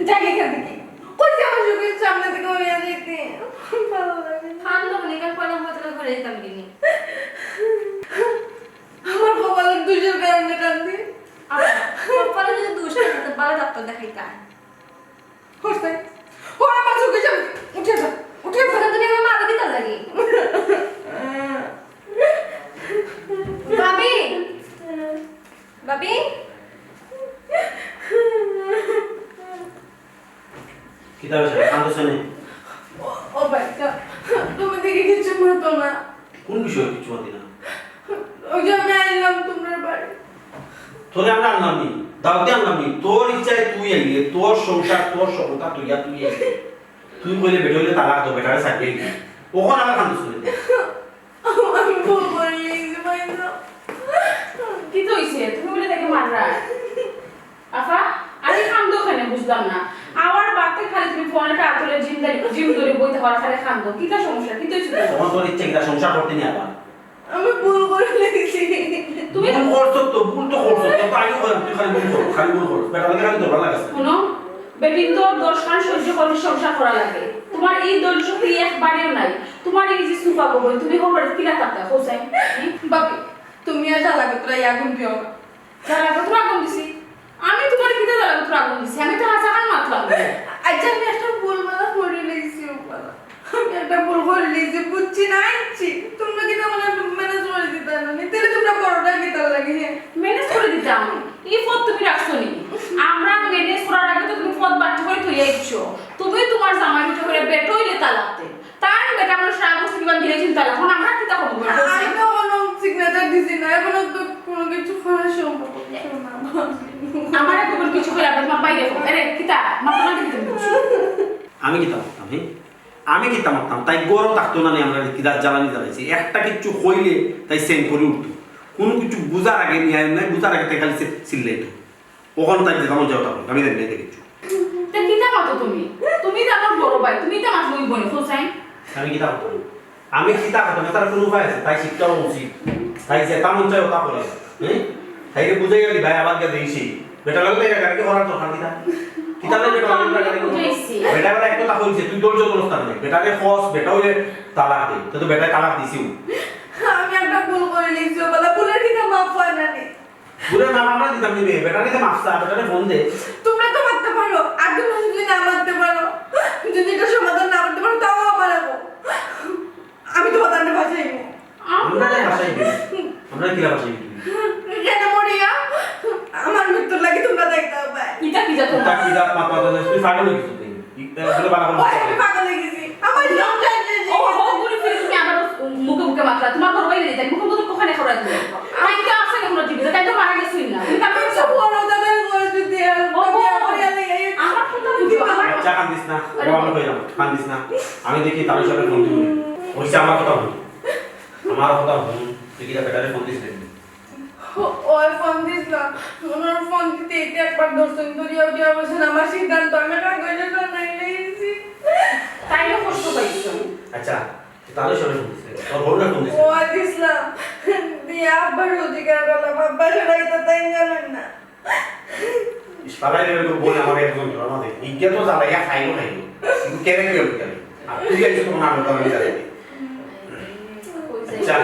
যাই এখান থেকে। কইছি আমার চোখের সামনে থেকে উড়িয়া যাইতে। ভালো লাগে না। কান্দো কেনে? কাল পয়লা বছর ঘুরে যেতাম কিনি। আমার কপালের দোষের কারণে কান্দি। আপা, কপালে যদি দোষ থাকে, তো ভালো ডাক্তার দেখাইতা। করছে। ও আমার চোখের সামনে। উঠে যা, উঠে যা। তুমি আমার মাথা দিতে লাগে। ভাবি, ভাবি। কিতা অইছে? কান্দো কেনে? ও, ও ভাই, তুমি দেখি কিছু মতো না। কোন বিষয়ে কিছু মাতি না? ওই যে আমি আইলাম তোমরা বাড়ি। তোরে আমরা আনলাম নি, দাওয়াতে আনলাম নি, তোর ইচ্ছায় তুই আইলে, তোর সংসার, তোর সভ্যতা তুই আর তুই আইলে। তুই কইলে বেটা হইলে তালাক দাও, বেটারে ছাড়িয়ে আইলে। ওখানে আমার কান্দো কেনে? আমি ভুল করে লিখছি, ভাই না। কি তো হইছে? তুমি বলে তাকে মাররা? আফা, আমি কান্দো কেনে বুঝলাম না। আমার বাতে খালি তুমি ফোনটা আতলে জিম ধরে, জিম ধরে বইতে পারো, খালি কান্দো। কিতা সমস্যা? কিতা হইছে তোমার? তোমার তোর ইচ্ছে কিতা সংসার করতে নি আবার? আমি ভুল করে লিখছি। তুমি ভুল করছো তো, ভুল তো করছো। তো আগে কইলাম, তুই খালি ভুল করো, খালি ভুল করো। বেটা লাগে খালি দরবার লাগাস। শুনো, বেটিন তো দশ খান সহ্য করে সংসার করা লাগে। তোমার এই ধৈর্য শক্তি একবারেও নাই। তোমার এই যে সুপা গো বই, তুমি হবার কিলা থাকতা, হোসেন? বাবি, তুমি আর জ্বালা করতে আগুন দিও না। জ্বালা করতে আগুন দিছি? আমি তোমার কিতা জ্বালা করতে আগুন দিছি? আমি তো হাসা খান মাতলাম। আচ্ছা, আমি একটা ভুল মালা করে লিখছি, ও বাবা। আমি একটা ভুল করে লিখছি, বুঝছি না, আইছি। তোমরা কি তোমার ম্যানেজ করে দিতা না? তাহলে তোমরা বড়টা কি তার লাগে? ম্যানেজ করে দিতাম। এই পথ তুমি রাখছো নি? আমরা ম্যানেজ করার আগে তো তুমি পথ বাট্টি করে তুই আইছো। তুমি তোমার জামাই উঠে করে বেটো হইলে তালাতে। তার বেটা মানুষ রাগ হচ্ছে কিমান ধীরে চিন্তা লাগে। এখন আমরা কিতা করবো? আমি তো কোনো সিগনেচার দিছি না, এখনো তো কোনো কিছু করা সম্ভব হচ্ছে না। আমার এখন কিছু করে আপনার মা বাইরে ফোন। আরে, কিতা? মা তোমার দিকে তুমি বুঝছো? আমি কিতা করতাম, হ্যাঁ? আমি কিতা করতাম? তাই গরম থাকতো না নি, আমরা কিতা জ্বালানি জ্বালাইছি। একটা কিচ্ছু কইলে তাই সেন করে উঠতো। কোনো কিছু বুঝার আগে নিয়ে নাই, বুঝার আগে তাই খালি সে চিল্লাইতো। ওখানে তাই যেতাম যাও তখন, আমি জানি না এতে কিচ্ছু। তে কিতা মাতো তুমি? তুমি তো আমার বড় ভাই, তুমি তো আমার দুই বোন, হোসেন। আমি কিতা করতাম? আমি কিতা করতাম? তার কোনো উপায় আছে? তাই শিক্ষা উচিত। তাই যেতা মন চায় ওতা করে। হ্যাঁ? তাইরে বুঝাইয়া দিবায়, আবার গিয়া দেইছি। বেটার লগে তাইর রাগারাগি করার দরকার কিতা? কিতা লগে বেটার লগে রাগারাগি করবো? বুঝাইছি। বেটা আবার এক কথা কইছে, তুই ধৈর্য ধরস না কেনে? বেটারে কস, বেটা অইলে তালাক দে। তো, তো বেটায় তালাক দিছে। আমি একটা ভুল করি নিছি, ও বলে ভুলের কিতা মাফ হয় না নি? ভুলের মাফ আমরা দিতাম নি বে, বেটারে তো মাফ চা, বেটারে ফোন দে। তোমরা তো মারতে পারো, আর তোমরা যদি না মারতে পারো, যদি এটা সমাধান না করতে পারো, তাও আমার আমি তো বাতানটা বাজাইবো। আমরা না বাসায় গেছি। আমরা কিলা বাসায় গেছি? কেন মরিয়া? আমার মৃত্যুর লাগি তোমরা দেখতে হবে। ইটা কি জাত তা কি জাত মাত মাত তুই পাগল হয়ে গেছিস তুই? ইটা বলে বালা বলে ওই, আমি পাগল হয়ে গেছি। আমার জীবন শেষ হয়ে ও, ও, গেছে। ঘুরে ফিরে তুমি আবার মুখে মুখে মাতলা। তোমার বড় ভাই নেই, তাই মুখে মুখে কোখানে খবর দিবে? তাই তো আছে না কোনো টিভিতে, তাই তো মারা গেছই না। তুমি তারপরে আমি তো বড় দাদার ঘরে যদি আর ও, ও, বিয়া করে আলি, এই আমার কথা বুঝো, আমার আচ্ছা, কান্দিস না। আরে বাবা, আমি কইলাম, কান্দিস না। আমি দেখি তার সাথে ফোন দিবি। ওই যে আমার কথা বল। আমার কথা হুন, তুই কিতা বেটারে ফোন দিস নাকি? ওই ফোন দিছিলাম, ওনার ফোন দিতে এতে একবার ধরছেন, ধরিয়া উঠিয়া বলছেন, "আমার সিদ্ধান্ত আমি কাগজে বানাই নিয়েছি।" তাইলে কষ্ট পাইছো। আচ্ছা, তাহলে সরে ফোন দিস নাকি? তোর বউরে ফোন দিস ও নাকি? দিছিলাম, দিয়ে আব্বার অধিকার করলাম, আব্বা সেটা এটা তাই জানেন না। ইস, ফালাই দেবে তো বই আমার একজন জমা দে। ইজ্ঞা তো জ্বালাইয়া খাইও খাইও। কিন্তু কেনে কেউ কেন? আর তুই আইস তখন আমি তো আমি জানি। আচ্ছা,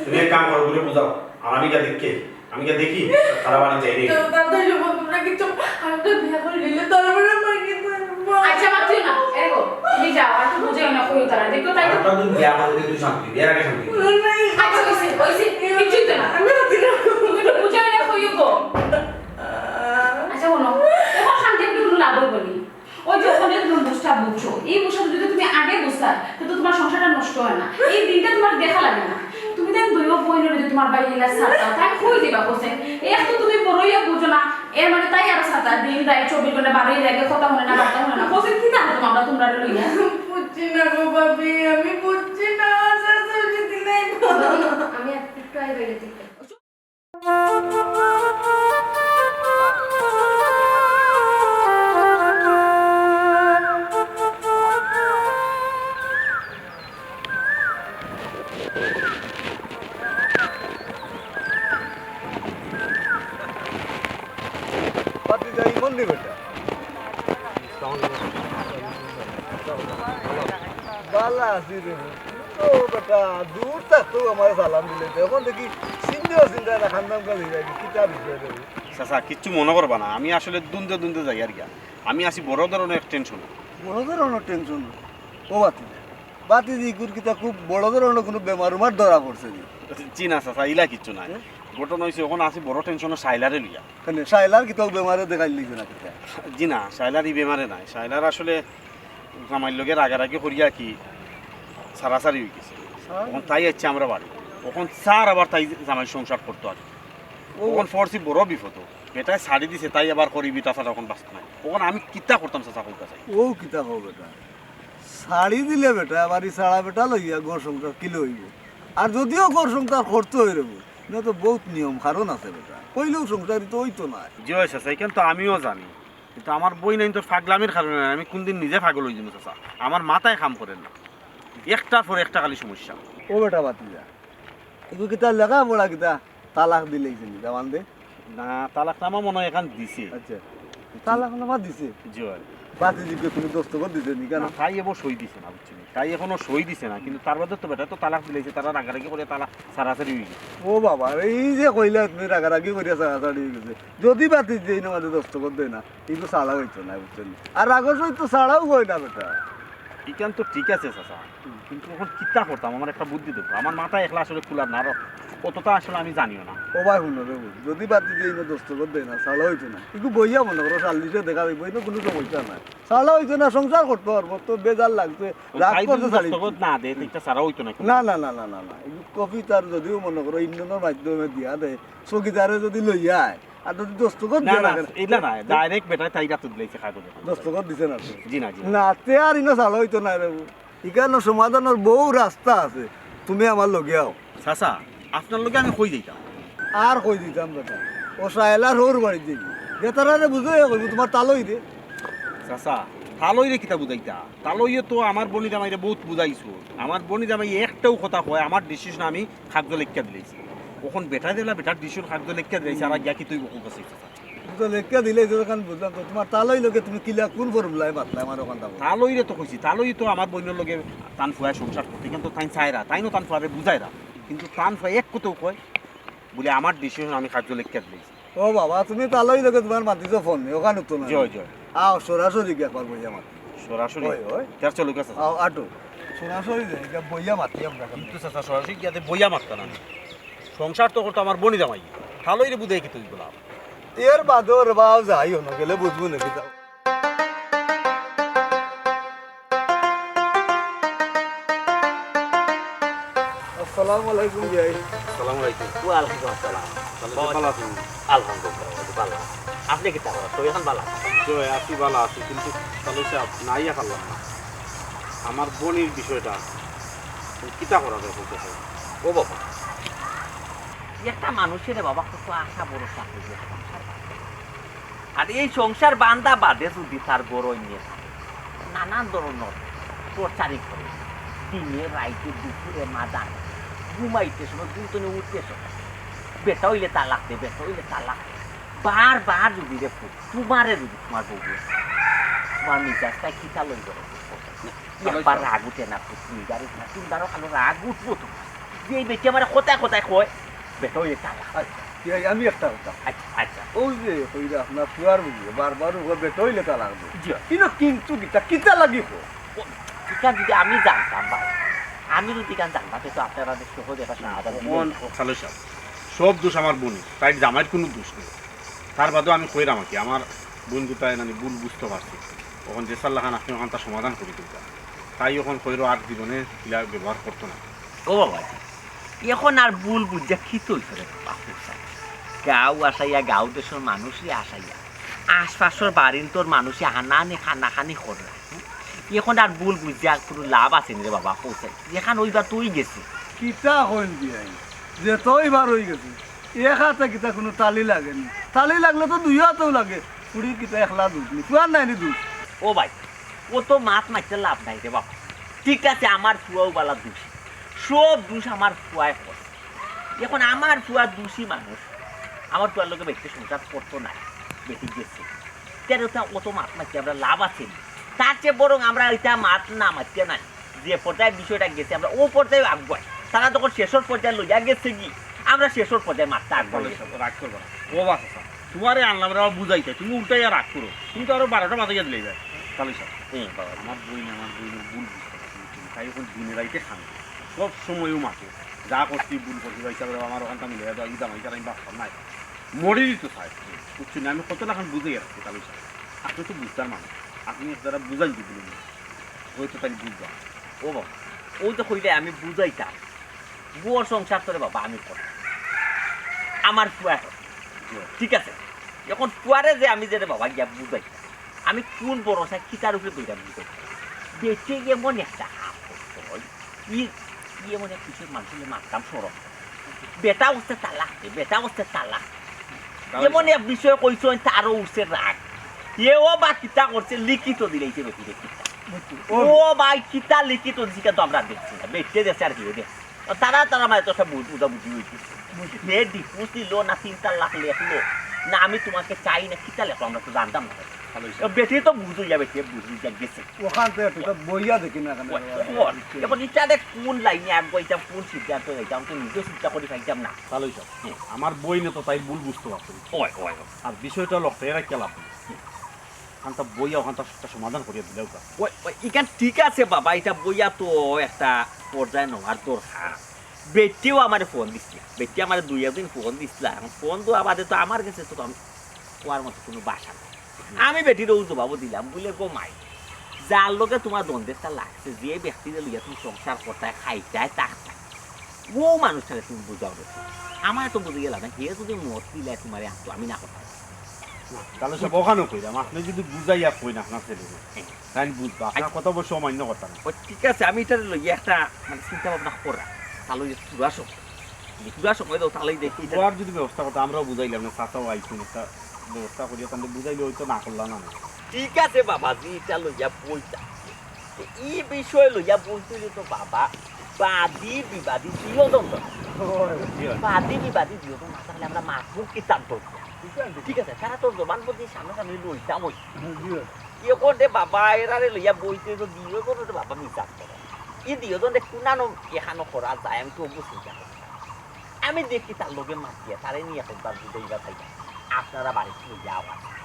তুমি এক কাম করো, ঘুরে বুঝাও। আর আমি গিয়া দেখি, আমি গিয়া দেখি, তারা বাড়ি যাই রে। তো তাদের যখন তোমরা কিছু আরেকটা বিয়া করে নিলে, তারপরে আমার কি করবো? আচ্ছা, মাতিও না, এগো, তুমি যাও, আর তো বুঝাইও না, কইও তারা, দেখো তাই তো। আরেকটা দিন বিয়া করে দিলে তুই শান্তি, বিয়ার আগে শান্তি। আচ্ছা, ওইছে, ওইছে, কিচ্ছুই তো না। আমি রাজি না। তুমি একটু বুঝাইও না, কইও গো। আচ্ছা, শোনো, এখন শান্তি একটু কোনো লাভ হইব নি। ওই যে ওখানে তুমি বুঝটা বুঝছো, এই বুঝটা যদি তুমি আগে বুঝতা, তো, তো তোমার সংসারটা নষ্ট হয় না, এই দিনটা তোমার দেখা লাগে না। তুমি তাই দৈব বই নড়ে তোমার বাইরে এলা ছাড়তা, তাই কই দিবা কোসে? এক তো তুমি বড়ইয়া বুঝো না, এর মানে তাই আরো ছাড়তা, দিন রাত চব্বিশ ঘন্টা বারোই লাগে, কথা শুনে না, বার্তা শুনে না। কোসে কি জানো তোমার, তোমরা লইয়া? বুঝছি না গো ভাবি, আমি বুঝছি না, আচ্ছা, আচ্ছা, বুঝছি না। আমি একটু ট্রাই বাইরে থেকে। বাতি যাই মন দিবে এটা। বালা আছি রে। ও বেটা, দূর থাকতেও আমার সালাম দিলে। এখন দেখি চিন্তা চিন্তা না খান্দাম কাল হয়ে যাবে। কিতা বিষয় রে? চাচা, কিচ্ছু মনে করবা না, আমি আসলে দুন্দে দুন্দে যাই আর কি। আমি আছি বড় ধরনের এক টেনশন। বড় ধরনের টেনশন? ও বাতি, বাতি দি ইগুর কিতা খুব বড় ধরনের কোনো বেমার উমার ধরা পড়ছে নি? জি না চাচা, ইলা কিচ্ছু নাই। হ্যাঁ? ঘটনা হইছে, এখন আছি বড় টেনশনে শাইলারে লইয়া। কেনে, শাইলার কিতা বেমারে দেখাই লিছে না কিতা? জি না, শাইলার ই বেমারে নাই। শাইলার আসলে জামাইর লগে রাগারাগি করিয়া কি সারাসারি হয়ে গেছে। হ্যাঁ? এখন তাই আইছে আমরা বাড়ি। এখন স্যার আবার তাই জামাই সংসার করতো আর কি। ও। এখন পড়ছি বড় বিপদ। বেটায় ছাড়ি দিছে, তাই আবার করি বিটা ছাড়া এখন বাঁচতে নাই। এখন আমি কিতা করতাম চাচা, কইতা চাই। ও কিতা কও বেটা? ছাড়ি দিলে বেটা, বাড়ি ছাড়া বেটা লইয়া ঘর সংসার কিলা হইব? আর যদিও ঘর সংসার করতে হই রে, না তো বহুত নিয়ম কারণ আছে বেটা, কইলেও সংসারিত হইতো না। জি হয় চাচা, এখান তো আমিও জানি, কিন্তু আমার বইনাইন তো ফাগলামির কারণে না, আমি কোনদিন নিজে ফাগল হয়ে যাবো চাচা, আমার মাথায় কাম করে না, একটার পর একটা খালি সমস্যা। ও বেটা বাতি যা, এগু কিতা লেখাপড়া কিতা তালাক দিলেই চিনি, দামান দে। না, তালাকনামা মনে হয় এখান দিছে। আচ্ছা, তালাকনামা দিছে? জি হয়। বাতি দিকে তুমি দস্তখত দিছে নি কেন? না, তাই এবার সই দিছে না, বুঝছো নি? তাই এখনো সই দিছে না, কিন্তু তার বাদে তো বেটা তো তালাক দিলাইছে, তারা রাগারাগি করে তালাক সারাসারি হয়ে গেছে। ও বাবা, এই যে কইলা তুমি রাগারাগি করিয়া সারাসারি হয়ে গেছে, যদি বাতি দিয়ে না মানে দস্তখত দেয় না, কিন্তু সালা হইতো না, বুঝছো নি? আর রাগর সহিত তো সালাও হয় না বেটা। ইখান তো ঠিক আছে চাচা, কিন্তু এখন কিতা করতাম, আমার একটা বুদ্ধি দেবো। আমার মাথা একলা আসলে খোলা না, আর অতটা আসলে আমি জানিও না। ও ভাই, হুনো রে, যদি বাতি দিয়ে ইনো দস্তখত দেয় না, সালা হইতো না। একটু বইয়া মনে করো, সাল্লিশে দেখা যাইব, ইনো কোনো সমস্যা নাই। সালা হইতো না, সংসার করতে পারবো, তো বেজার লাগছে, ও রাগ ভাই, করতে যদি ছাড়ি। দস্তখত না দেয়, তো একটা সারা হইতো না। না, না, না, না, না, না। একটু কপি তার যদিও মনে করো ইন্ধনের মাধ্যমে দিয়া দেয়, চকিদারে যদি লইয়া আয়, আর যদি দস্তখত না, দিয়া না, রাখে না। এটা না, ডাইরেক্ট বেটায় তাই রাতে দিলাইছে কাগজ। দস্তখত দিছে না তো? জি না, জি না। না, তে আর ইনো সালা হইতো না রে। ইখানো সমাধানের বহু রাস্তা আছে, তুমি আমার লগে আও। চাচা, আপনার লগে আমি কই যাইতাম? আর কই দিতাম বেটা, ও শায়লার হউর বাড়িত যাইবি। বেটারারে বুঝাইয়া কইবি, তোমার তালই রে। চাচা, তালই রে কিতা বুঝাইতা? তালইয়ে তো আমার বনি জামাইরে বহুত বুঝাইছো। আমার বনি জামাই একটাও কথা কয়, আমার ডিসিশন আমি কাগজো লেখিয়া দিলাইছি। অখন বেটায় যেলা বেটার ডিসিশন কাগজো লেখিয়া দিলাইছে, আর গিয়া কিতা অইবো কউক্কা চাই। তো লেখিয়া দিলাইছো যখন বুঝলাম, তো তুমার তালইর লগে তুমি কিলা কুন ফর্মুলায় মাতলায় আমার অখান? তালইরে তো কইছি, তালই তো আমার বইনর লগে তান ফুয়ায় সংসার করতে, কিন্তু তাইন চাইরা, তাইনও তান ফুয়ারে বুঝাইরা, কিন্তু তান ফুয়ায় এক কথাউ কয়, বুলে আমার ডিসিশন আমি কাগজো লেখিয়া দিলাইছি। ও বাবা, তুমি তালইর লগে তুমার মাতিছো ফোনে, অখান তো না। জি অয়, জি অয়। আও, সরাসরি গিয়া একবার বইয়া মাতি। সরাসরি? অয়, অয়। তার চলো কাছে। আও, আটো। সরাসরি যাই, গিয়া বইয়া মাতি আমরা। কিন্তু চাচা, সরাসরি গিয়া তে বইয়া মাততা না। সংসার তো করতো আমার বইন জামাই। তালইরে বুঝাইয়া কিতা অইবো? এর বাদে ওর বাও যাই হনো গেলে বুঝবো নাকি, যাও। আসসালামু আলাইকুম ভাই। আসসালামু আলাইকুম। ওয়ালাইকুম আসসালাম। ভালো আছেন? আলহামদুলিল্লাহ, ভালো আছি। আপনি কিতা করেন? শরীর খান ভালা? জি, আছি, ভালা আছি, কিন্তু তালই সাব, না আইয়া পারলাম না। আমার বইনর বিষয়টা কিতা করা যায় বলতে হয়? ও বাবা, একটা মানুষের বাবা কত আশা ভরসা করি সংসার বান্ধে। আর এই সংসার বান্ধা বাদে যদি তার ঘর অইন্য থাকে, নানান ধরনর টর্চারিং করে, দিনে রাইতে দুপুরে মাদান, ঘুমাইতে সময়, ঘুম তনে উঠতে সময়, বেটা অইলে তালাক দে, বেটা অইলে তালাক দে। বারবার যদি রে পুত, তুমারে যদি তুমার বউ, তুমার মিজাজটা কিতা লই করে? একবার রাগ উঠে না পুত, তুমি গাড়ি না, তুমি বারো খালো রাগ উঠবো তো। যে এই বেটি আমারে কথায় কথায় কয়, বেটা অইলে তালাক। আচ্ছা, কি হয়, আমি একটা কথা। আচ্ছা, আচ্ছা। ওই যে কইরা আপনার ফুয়ার বুঝে বারবার ওকে বেটা অইলে তালাক দে। জি। কিন্তু কিন্তু কিতা, কিতা লাগি কয়? ও, কিতা যদি আমি জানতাম ভাই, আমি যদি গান জানতাম, তো আপনারা সহজে একটা সমাধান দিলেন। কোন তালই সাব, সব দোষ আমার বইনর, তাইর জামাইর কুনু দোষ নাই। তার বাদেও আমি কইরাম আর কি, আমার বইন দুটায় মানে ভুল বুঝতো পারছে। অখন যে সাল্লাখান আপনি অখানতা সমাধান করি দিতা। তাই অখন কইরো আর জীবনে ইলা ব্যবহার করতো না। ও বাবা, অখন আর ভুল বুঝিয়া কিতা অইছে রে বাবা? গাঁও আসাইয়া, গাঁও দেশর মানুষরে আসাইয়া, আশপাশর বাড়িন্তর মানুষে হানাহানি কানাকানি কররা। অখন আর ভুল বুঝিয়া কুনু লাভ আছে নি রে বাবা? কও চাই, যেখান অইবার তো অই গেছে। কিতা কইন বিয়াই, যেতা অইবার অই গেছে। এক আতে কিতা কুনু তালি লাগে নি? তালি লাগলে তো দুই আতেও লাগে। ফুড়ির কিতা একলা দুষ নি, ফুয়ার নায় নি দুষ? ও ভাই, অত মাত মাতিয়া লাভ নাই রে বাবা। ঠিক আছে, আমার ফুয়াও বালা দুষী, সব দুষ আমার ফুয়ায় করছে। অখন আমার ফুয়া দুষী মানুষ, আমার ফুয়ার লগে বেটিয়ে সংসার করতো নায়, বেটি গেছে। তেরে অত মাত মাতিয়া আমরা লাভ আছে নি? তার চেয়ে বরং আমরা ইতা মাত না মাতিয়া নাই। যে পর্যায়ে বিষয়টা গেছে, আমরা অউ পর্যায়ে আগুয়াই। তারা যখন শেষর পর্যায়ে লইয়া গেছে গি, আমরা শেষর পর্যায়ে মাততা আগুয়াই। তালই সাব, রাগ করবা না। ও বাবা, তুমারে আনলাম রে বুঝাইতে, তুমি উল্টাইয়া রাগ করো। তুমি তো আরো বারোটা বাজাইয়া দিলাইবায়। তালই সাব, হুম, বাবা। আমার বইন, আমার বইনর ভুল বুঝতে পারছি না। তাই অখন দিনে রাইতে কান্দে। সব সময়ও মাতে। যা করছি ভুল করছি, ভাই সাব, আমার অখানতা মিলাইয়া দেও, আমি জামাই তার আমি বাঁচতাম নায়। মরি দিতো চায়। বুঝছো নি? আমি কত লাখান বুঝাইয়া রাখছি, তালই সাব। আপনি তো বুঝতার মানুষ। আপনি যারা বুঝাইন দিবেন, অইতো তাই বুঝবা। ও বাবা, অউ তো কইলে আমি বুঝাইতাম। ঘর সংসার তো রে বাবা আমি করতাম, আমার ফুয়ায় করতো। ঠিক আছে, অখন ফুয়ারে যে আমি যে রে বাবা গিয়া বুঝাইতাম, আমি কুন ভরসায় কিতার উপরে বইয়া বুঝাইতাম? বেটিয়ে এমন একটা কাম করছে, ই, ই এমন এক কিছু মানুষরে মাততাম শরম। বেটা অইছে তালাক দে, বেটা অইছে তালাক দে। এমন এক বিষয় কইছইন, তারও উঠছে রাগ। এ ও বা কিতা করছে, লিখিত দিলাইছে বেটিরে কিতা। ও ভাই, কিতা লিখিত দিছে তো আমরা দেখছি না, বেটিয়ে দেখছে আর কি দেখছি। তারা, তারা মানে তো সব বুঝ-, বুঝাবুঝি অইছে। হে ডিভোর্স দিলো না তিন তালাক লেখলো, না আমি তোমাকে চাই না, কিতা লেখলো আমরা তো জানতাম না। তালই সাব। বেটি তো বুঝো ইয়া, বেটি বুঝো ইয়া গেছে। অখান তো একটু তো বইয়া দেখি না কেন? ওই, ওই, এখন ইটারে কুন লাইনে আগুয়াইতাম, কুন সিদ্ধান্ত লইতাম, তো নিজেও চিন্তা করি পাইতাম না। তালই সাব, হুম। আমার বইনে তো তাইর ভুল বুঝতো পারছে। ওই, ওই, ওই। আর বিষয়টা লক্ষ্য এরা কেলা। অখানতা বইয়া অখানতা একটা সমাধান করিয়া দিলাউক্কা। ওই, ওই, ইখান ঠিক আছে বাবা, ইটা বইয়া তো একটা পর্যায়ে নেওয়ার দরকার। বেটিয়েও আমারে ফোন দিছলা, বেটিয়ে আমারে দুই একদিন ফোন দিছলা। অখন ফোন দেওয়া বাদে তো আমার গেছে তো আমি কওয়ার মতো কুনু ভাষা নাই। আমি বেটিরে অউ জবাবও দিলাম, বুলে, "গো মাই, যার লগে তুমার দ্বন্দ্বটা লাগছে, যে ব্যক্তিরে লইয়া তুমি সংসার করতায়, খাইতায়, থাকতায়, অউ মানুষটারে তুমি বুঝাও রে। আমারে তো বুঝাইয়া লাভ নাই, হে যদি মত দিলায় তুমারে আনতো, আমি না করতাম।" না, তালই সাব অখানও কইরাম, আপনে যদি বুঝাইয়া কইন আপনার ছেলেরে, হ্যাঁ। তাইন বুঝবা, আপনার আচ্ছা। কথা অবশ্য অমান্য করতা না। ও ঠিক আছে, আমি ইটারে লইয়া একটা মানে চিন্তা ভাবনা করাম। তালই থুড়া সময়, থুড়া সময় দেও, তালই দেখি ইটা। অর যদি ব্যবস্থা করতা, আমরাও বুঝাইলাম না, চাচাও আইছইন, একটা ব্যবস্থা করিয়া তানরে বুঝাইলে অইতো, না করলা না। ঠিক আছে বাবাজি, ইটা লইয়া বইতাম। ই বিষয় লইয়া বইতে অইলে তো বাবা, বাদী বিবাদী দুইও জন তো। বাদে বিবাদে দিও তো না, তাহলে আমরা মাতমু কিতার দরকার? ঠিক আছে, তারা তো জবান বন্দি সামনাসামনি লইতাম অই। এখন রে বাবা, এরারে লইয়া বইতে তো দিও তো রে বাবা, মিজাজ করে। ই দিও তো কুনানো এখানো করা যায়, আমি তো অবু চিন্তা করি। আমি দেখি তার লগে মাতিয়া, তারে নিয়ে একবার বুঝাইবা চাইবা। আপনারা বাড়িত লইয়া আওয়া যায়।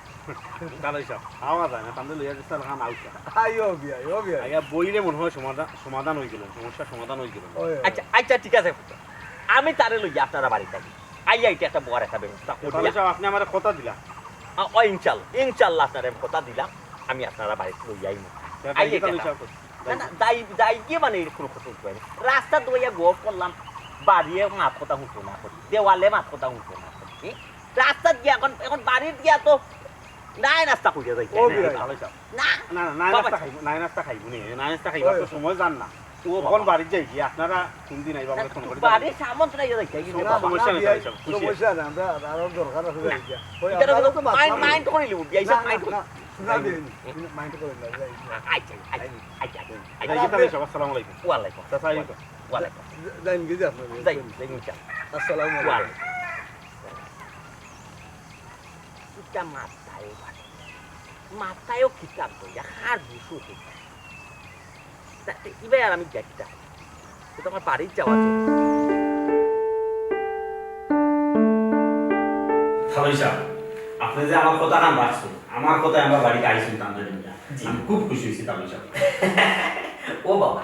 কালাই সাহেব, আওয়া যায় না, তাহলে লইয়া দিতে খান আউকা। আইও বিয়া, আইও বিয়া। আইয়া বইলে মনে হয় সমাধান, সমাধান হয়ে গেল, সমস্যা সমাধান হয়ে গেল। ওই, ওই। আচ্ছা, আচ্ছা, ঠিক আছে, আমি তারে লইয়া আপনারা বাড়িত থাকি। আইয়া এটা একটা বড় একটা ব্যবস্থা করি। কালাই সাহেব, আপনি আমারে কথা দিলা। আ, ও ইনশাল্লাহ, ইনশাল্লাহ আপনারে আমি কথা দিলাম, আমি আপনারা বাড়িত লইয়া আইমু। তা আইয়া কালাই এটা সাহেব, না, না, যাই, যাই গিয়ে মানে এরকম কথা উঠবে না। রাস্তা দইয়া গপ করলাম, বাড়িয়ে মাত কথা হুনতো না করি, দেওয়ালে মাত কথা হুনতো না করি। রাস্তা গিয়া এখন, এখন বাড়ির গিয়া তো নাই রাস্তা খুঁজে যাইতে। ও বিয়া। কালাই সাহেব। না, না, না, নাই বাবা। রাস্তা খাইব, নাই রাস্তা খাইব নি, নাই রাস্তা খাইব, ওই, তো ওই। সময় যান না। ও তখন বাবা। বাড়িত যাই গিয়া, আপনারা কোন দিন আইবা, না, আমারে ফোন করে বাড়ির জানাইবা। সামন তো নাই যাইতে, কিন্তু সময় বাবা। সমস্যা নাই, বিয়া, কালাই সাহেব, খুশি সমস্যা আছি। নাই, আমরা, আমরা দরকার আছে যাই গিয়া। ওই এটা আপনারা তো তো মাত মাইন্ড, না, মাইন্ড করে নিব, বিয়া, না, মাইন্ড করে। না, না, না, দিন, মাইন্ড করে না, যাই। আচ্ছা, আচ্ছা, আচ্ছা, আচ্ছা। যাই গিয়া, কালাই সাহেব, আসসালামু আলাইকুম। ওয়ালাইকুম। চাচা, আইও তো। ওয়ালাইকুম। যাই, যাই, যাই, ইনশাআল্লাহ। আসসালামু আলাইকুম। ওয়ালাইকুম। ইটা মাথায় বাড়ে। মাথায়ও কিতাব বইয়া, হার বুঝো কিতা। তা, তা, ইবাই আর আমি দেখতাম। তো তোমার বাড়ির যাওয়া তো। কালাই সাহেব, আপনি যে আমার কথা খান রাখছেন, আমার কথায় আমার বাড়িত আইছেন, তানরে নিয়া। জি। আমি খুব খুশি হইছি, কালাই সাহেব। ও বাবা,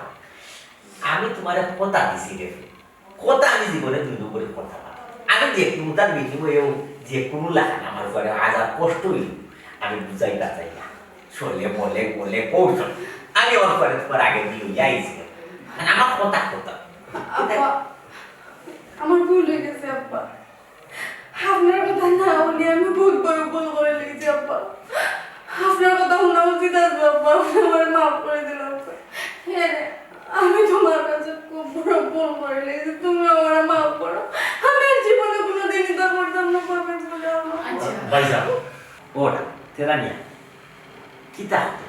আমি তোমারে কথা দিছি রে। কথা আমি জীবনে দুই নম্বরে কথা না। আমি যে কোনো তার বিনিময়েও যে কোনো লাখান আমার উপরে আজার কষ্ট হইল, আমি বুঝাই বাজাই না। চলে বলে বলে কৌশল। আমি ওর পরে তোমার আগে দিয়ে লইয়া আইছি। মানে আমার কথা কথা। আব্বা, আমার ভুল হয়ে গেছে আব্বা। আপনার কথা না শুনে আমি বহুত বড় ভুল করে লিখেছি আব্বা। আপনার কথা শোনা উচিত আছে আব্বা, আপনি আমারে মাফ করে দিন আব্বা। হ্যাঁ রে, আমি তোমার কাছে খুব বড় ভুল করে লিখেছি, তুমি আমারে মাফ করো। আমি আর জীবনে কোনোদিন এটা করতাম না, পাপের ভুলে আমার। আচ্ছা। ভাইজান, ওরা, তেরা নিয়া, কিতা হতো?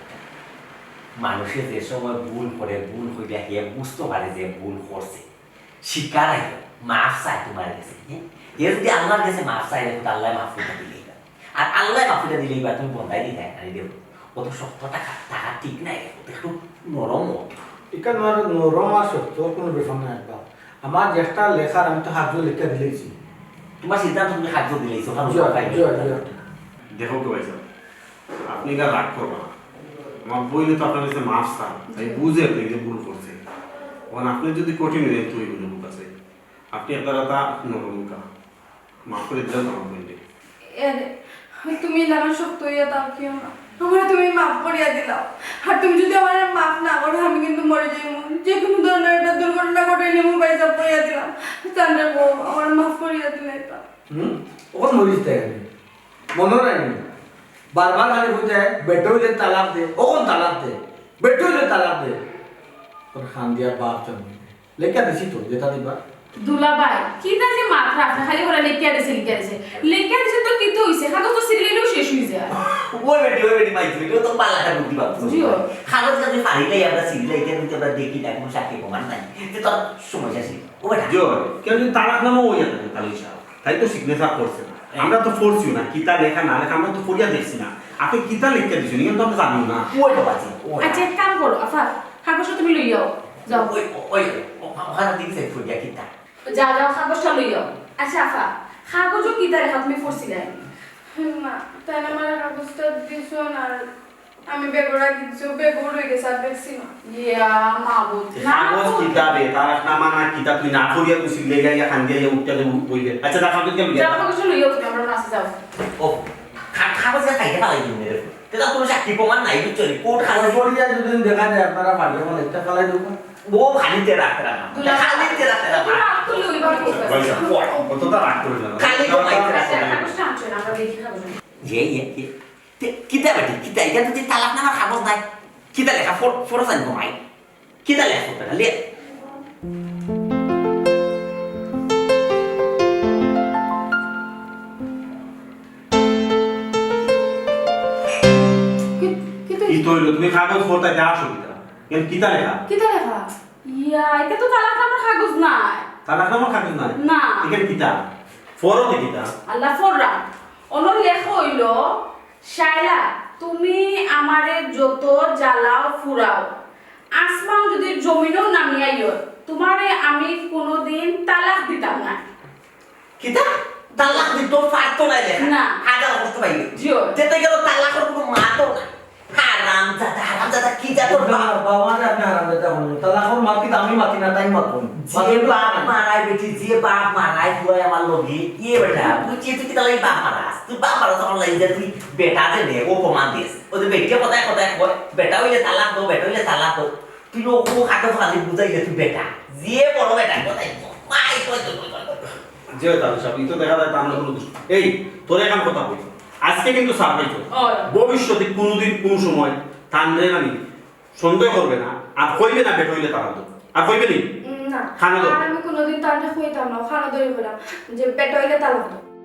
মানুষে যে সময় ভুল করে, ভুল হইলে হে বুঝতে পারে যে ভুল করছে। স্বীকার আইলো, মাফ চায় তোমার গেছে, হ্যাঁ? এ যদি আল্লাহর গেছে মাফ চায়, দেখো তো আল্লাহ মাফ করে দিলেই বা। আর আল্লাহ মাফ করে দিলেই বা তুমি বন্দাই দিতে হয়, আরে দেবো। অত শক্ত টাকা, টাকা ঠিক নাই, অত একটু নরম হোক। এটা নর-, নরম আর শক্ত কোনো ব্যাপার না একবার। আমার যেটা লেখার আমি তো হাত ধরে লিখে দিলেইছি। তোমার সিদ্ধান্ত তুমি হাত ধরে দিলেইছো, ওখানে জি, উপায় নাই। জি, জি। দেখো তো ভাইজান, আপনি এটা রাগ করবা না। আমার বইনে তো আপনার কাছে মাফ চান, আমি বুঝি আপনি যে ভুল করছেন। এখন আপনি যদি কঠিন হয়ে তুই ভুল আছে, আপনি আপনারা তা নরমকা মাফ করে দিলাম তো আমার বইনে। এরে, তুমি আমার শক্ত হইয়া তাও কিও না। আমারে তুমি মাফ করিয়া দিলাও। আর তুমি যদি আমারে মাফ না করো, আমি কিন্তু মরে যাইমু। যে কোনো ধরনের একটা দুর্ঘটনা ঘটাইলে মোবাইল সব করিয়া দিলাম। চান্দা বউ, আমারে মাফ করিয়া দিলে এটা। হুম? ওখানে মরিস তাই আমি। মনে নাই নি? বারবার খালি বুঝে, বেটো হইলে তালাক দে, ওখান তালাক দে, বেটো হইলে তালাক দে। তোর খান দিয়া বাপ জন্ম। লেখা দিছি তো, যেটা দিবা। দুলাভাই, কিতা যে মাতরা আপনি খালি করে লেখিয়া দিছে, লেখিয়া দিছে। লেখিয়া দিছে তো কিতা হইছে? কাগজ তো সিরিয়ালেও শেষ হয়ে যায়। ওই বেটি, ওই বেটি, মাইক বেটি, ও তো পাল্লাটা বুদ্ধি ভাবছো। জি, ও। কাগজ কাগজ ফাড়ি নাই, আমরা সিরিয়াল এটা কিন্তু আমরা দেখি না, কোনো সাক্ষী প্রমাণ নাই। যে তোর সমস্যা ছিল। ও বেটা। জি, ওই। কেউ যদি তালাক নামা হয়ে যেত, তাহলে ইনশাআল্লাহ। তাই তো সিগনেচার করছে না। হ্যাঁ। আমরা তো ফোর্সিও না, কিতা লেখা না লেখা, আমরা তো পড়িয়া দেখছি না। আপনি কিতা লেখিয়া দিছেন, ইখান তো আমরা জানিও না। ওই বাবা জি, ওই। আচ্ছা, এক কাম করো, আফা, কাগজটা তুমি লইয়াও, যাও। ওই, ওই, ওই, ও-, ওখানে দিকে যাই, পড়িয়া কিতা? যাও, যাও, কাগজটা লইয়াও। আচ্ছা, আফা, কাগজও কিতা লেখা তুমি পড়ছিলায়? না, তাই না, আমার কাগজটা দিছো না, আর আমি বেগও রাখি দিছি, বেগও রয়ে গেছে, আর দেখছি না। ইয়া, মাবুদ, না, কাগজ না, কিতা বে, তার এক নামা না কিতা, তুই না পড়িয়া তুই সিলে গিয়া, গিয়া খান দিয়া, গিয়া উঠতে দে, বইলে। আচ্ছা, দেখা করতে যাও, কাগজ লইয়াও তুমি, আমরা নাচে যাও। ও, কা-, কাগজ গা খাইতে ফালাই দিন রে। তেটা কোনো সাক্ষী প্রমাণ নাই, বুঝছো নি? কোর্ট কাগজ পড়িয়া যদি দেখা যায়, আপনারা পারলে বলে, একটা ফালাই দেবো। ও, খালিতে রাখতে রাখা। দুলা খালিতে রাখতে রাখা। তুমি রাগ করলে ওইবার করবে। ভাই সাহেব, অতটা রাগ করে না। খালি তো খাইতে রাখতে রাখা। কাগজটা আনছো না, আমরা দেখি কাগজ। ইয়ে, ইয়ে, ইয়ে। তে, কিতা বেটি, কিতা? এটা তো যে তালাক নামার কাগজ নাই। কিতা লেখা? ফর-, ফরজ আইন কমাই। কিতা লেখা বেটা? লে। কি, কিতা? কি তো হইলো? তুমি কাগজ পড়তে যা অসুবিধা? এর কিতা লেখা? কিতা লেখা? ইয়া, এটা তো তালাক নামার কাগজ নাই। তালাক নামা কাগজ নাই? না। এখানে কিতা? ফরতে কিতা? আল্লাহ ফররা। অনো লেখা অইলো, "শায়লা, তুমি আমারে যত জ্বালাও ফুরাও, আসমান যদি জমিনও নামিয়া ইয়ো, তোমারে আমি কোনোদিন তালাক দিতাম না।" কিতা? তালাক দিতো পারতো না লেখা? না। হাজার কষ্ট পাইবে। জিও। যেতে গেল তালাকর কোনো মাতও না। হারাম জাদা, হারাম জাদা, কি জাতর বাপ? বাবা রে, আপনি হারাম জাদা বলেন। তালাকর মাত কিতা আমি মাতি না, তাই মাতুন। যে বাপ মারায় বেটি, যে বাপ মারায়, তুই আমার লগে, ইয়ে বেটা, তুই কি, তুই কিতা লাগি বাপ মারাস? তুই বাপ মারাস আমার লাগি যে তুই বেটা যে নে, ও প্রমাণ দিস। ও যে বেটিয়ে কথায় কথায় কয়, "বেটা হইলে তালাক দাও, বেটা হইলে তালাক দাও।" তুই ও, ও কাকে ফালি বুঝাইলে তুই বেটা। যে বড় বেটা, কথায় কয়, মাই কয়, কয়, কয়, কয়, কয়। জি অয় তালু সাব, ই তো দেখা যায় তার কোনো দুষ। এই, তোরে এখান কথা কই। আজকে কিন্তু ছাড় পাইছো। অয়। ভবিষ্যতে কোনোদিন কোনো সময় তানরে নানি সন্দেহ করবে না, আর কইবে না বেটা হইলে তালাক দাও। আর কইবে নি? উম, না। খানো দাও। আর আমি কোনোদিন তানরে কইতাম না, খানো দই কইলাম যে বেটা হইলে তালাক দাও।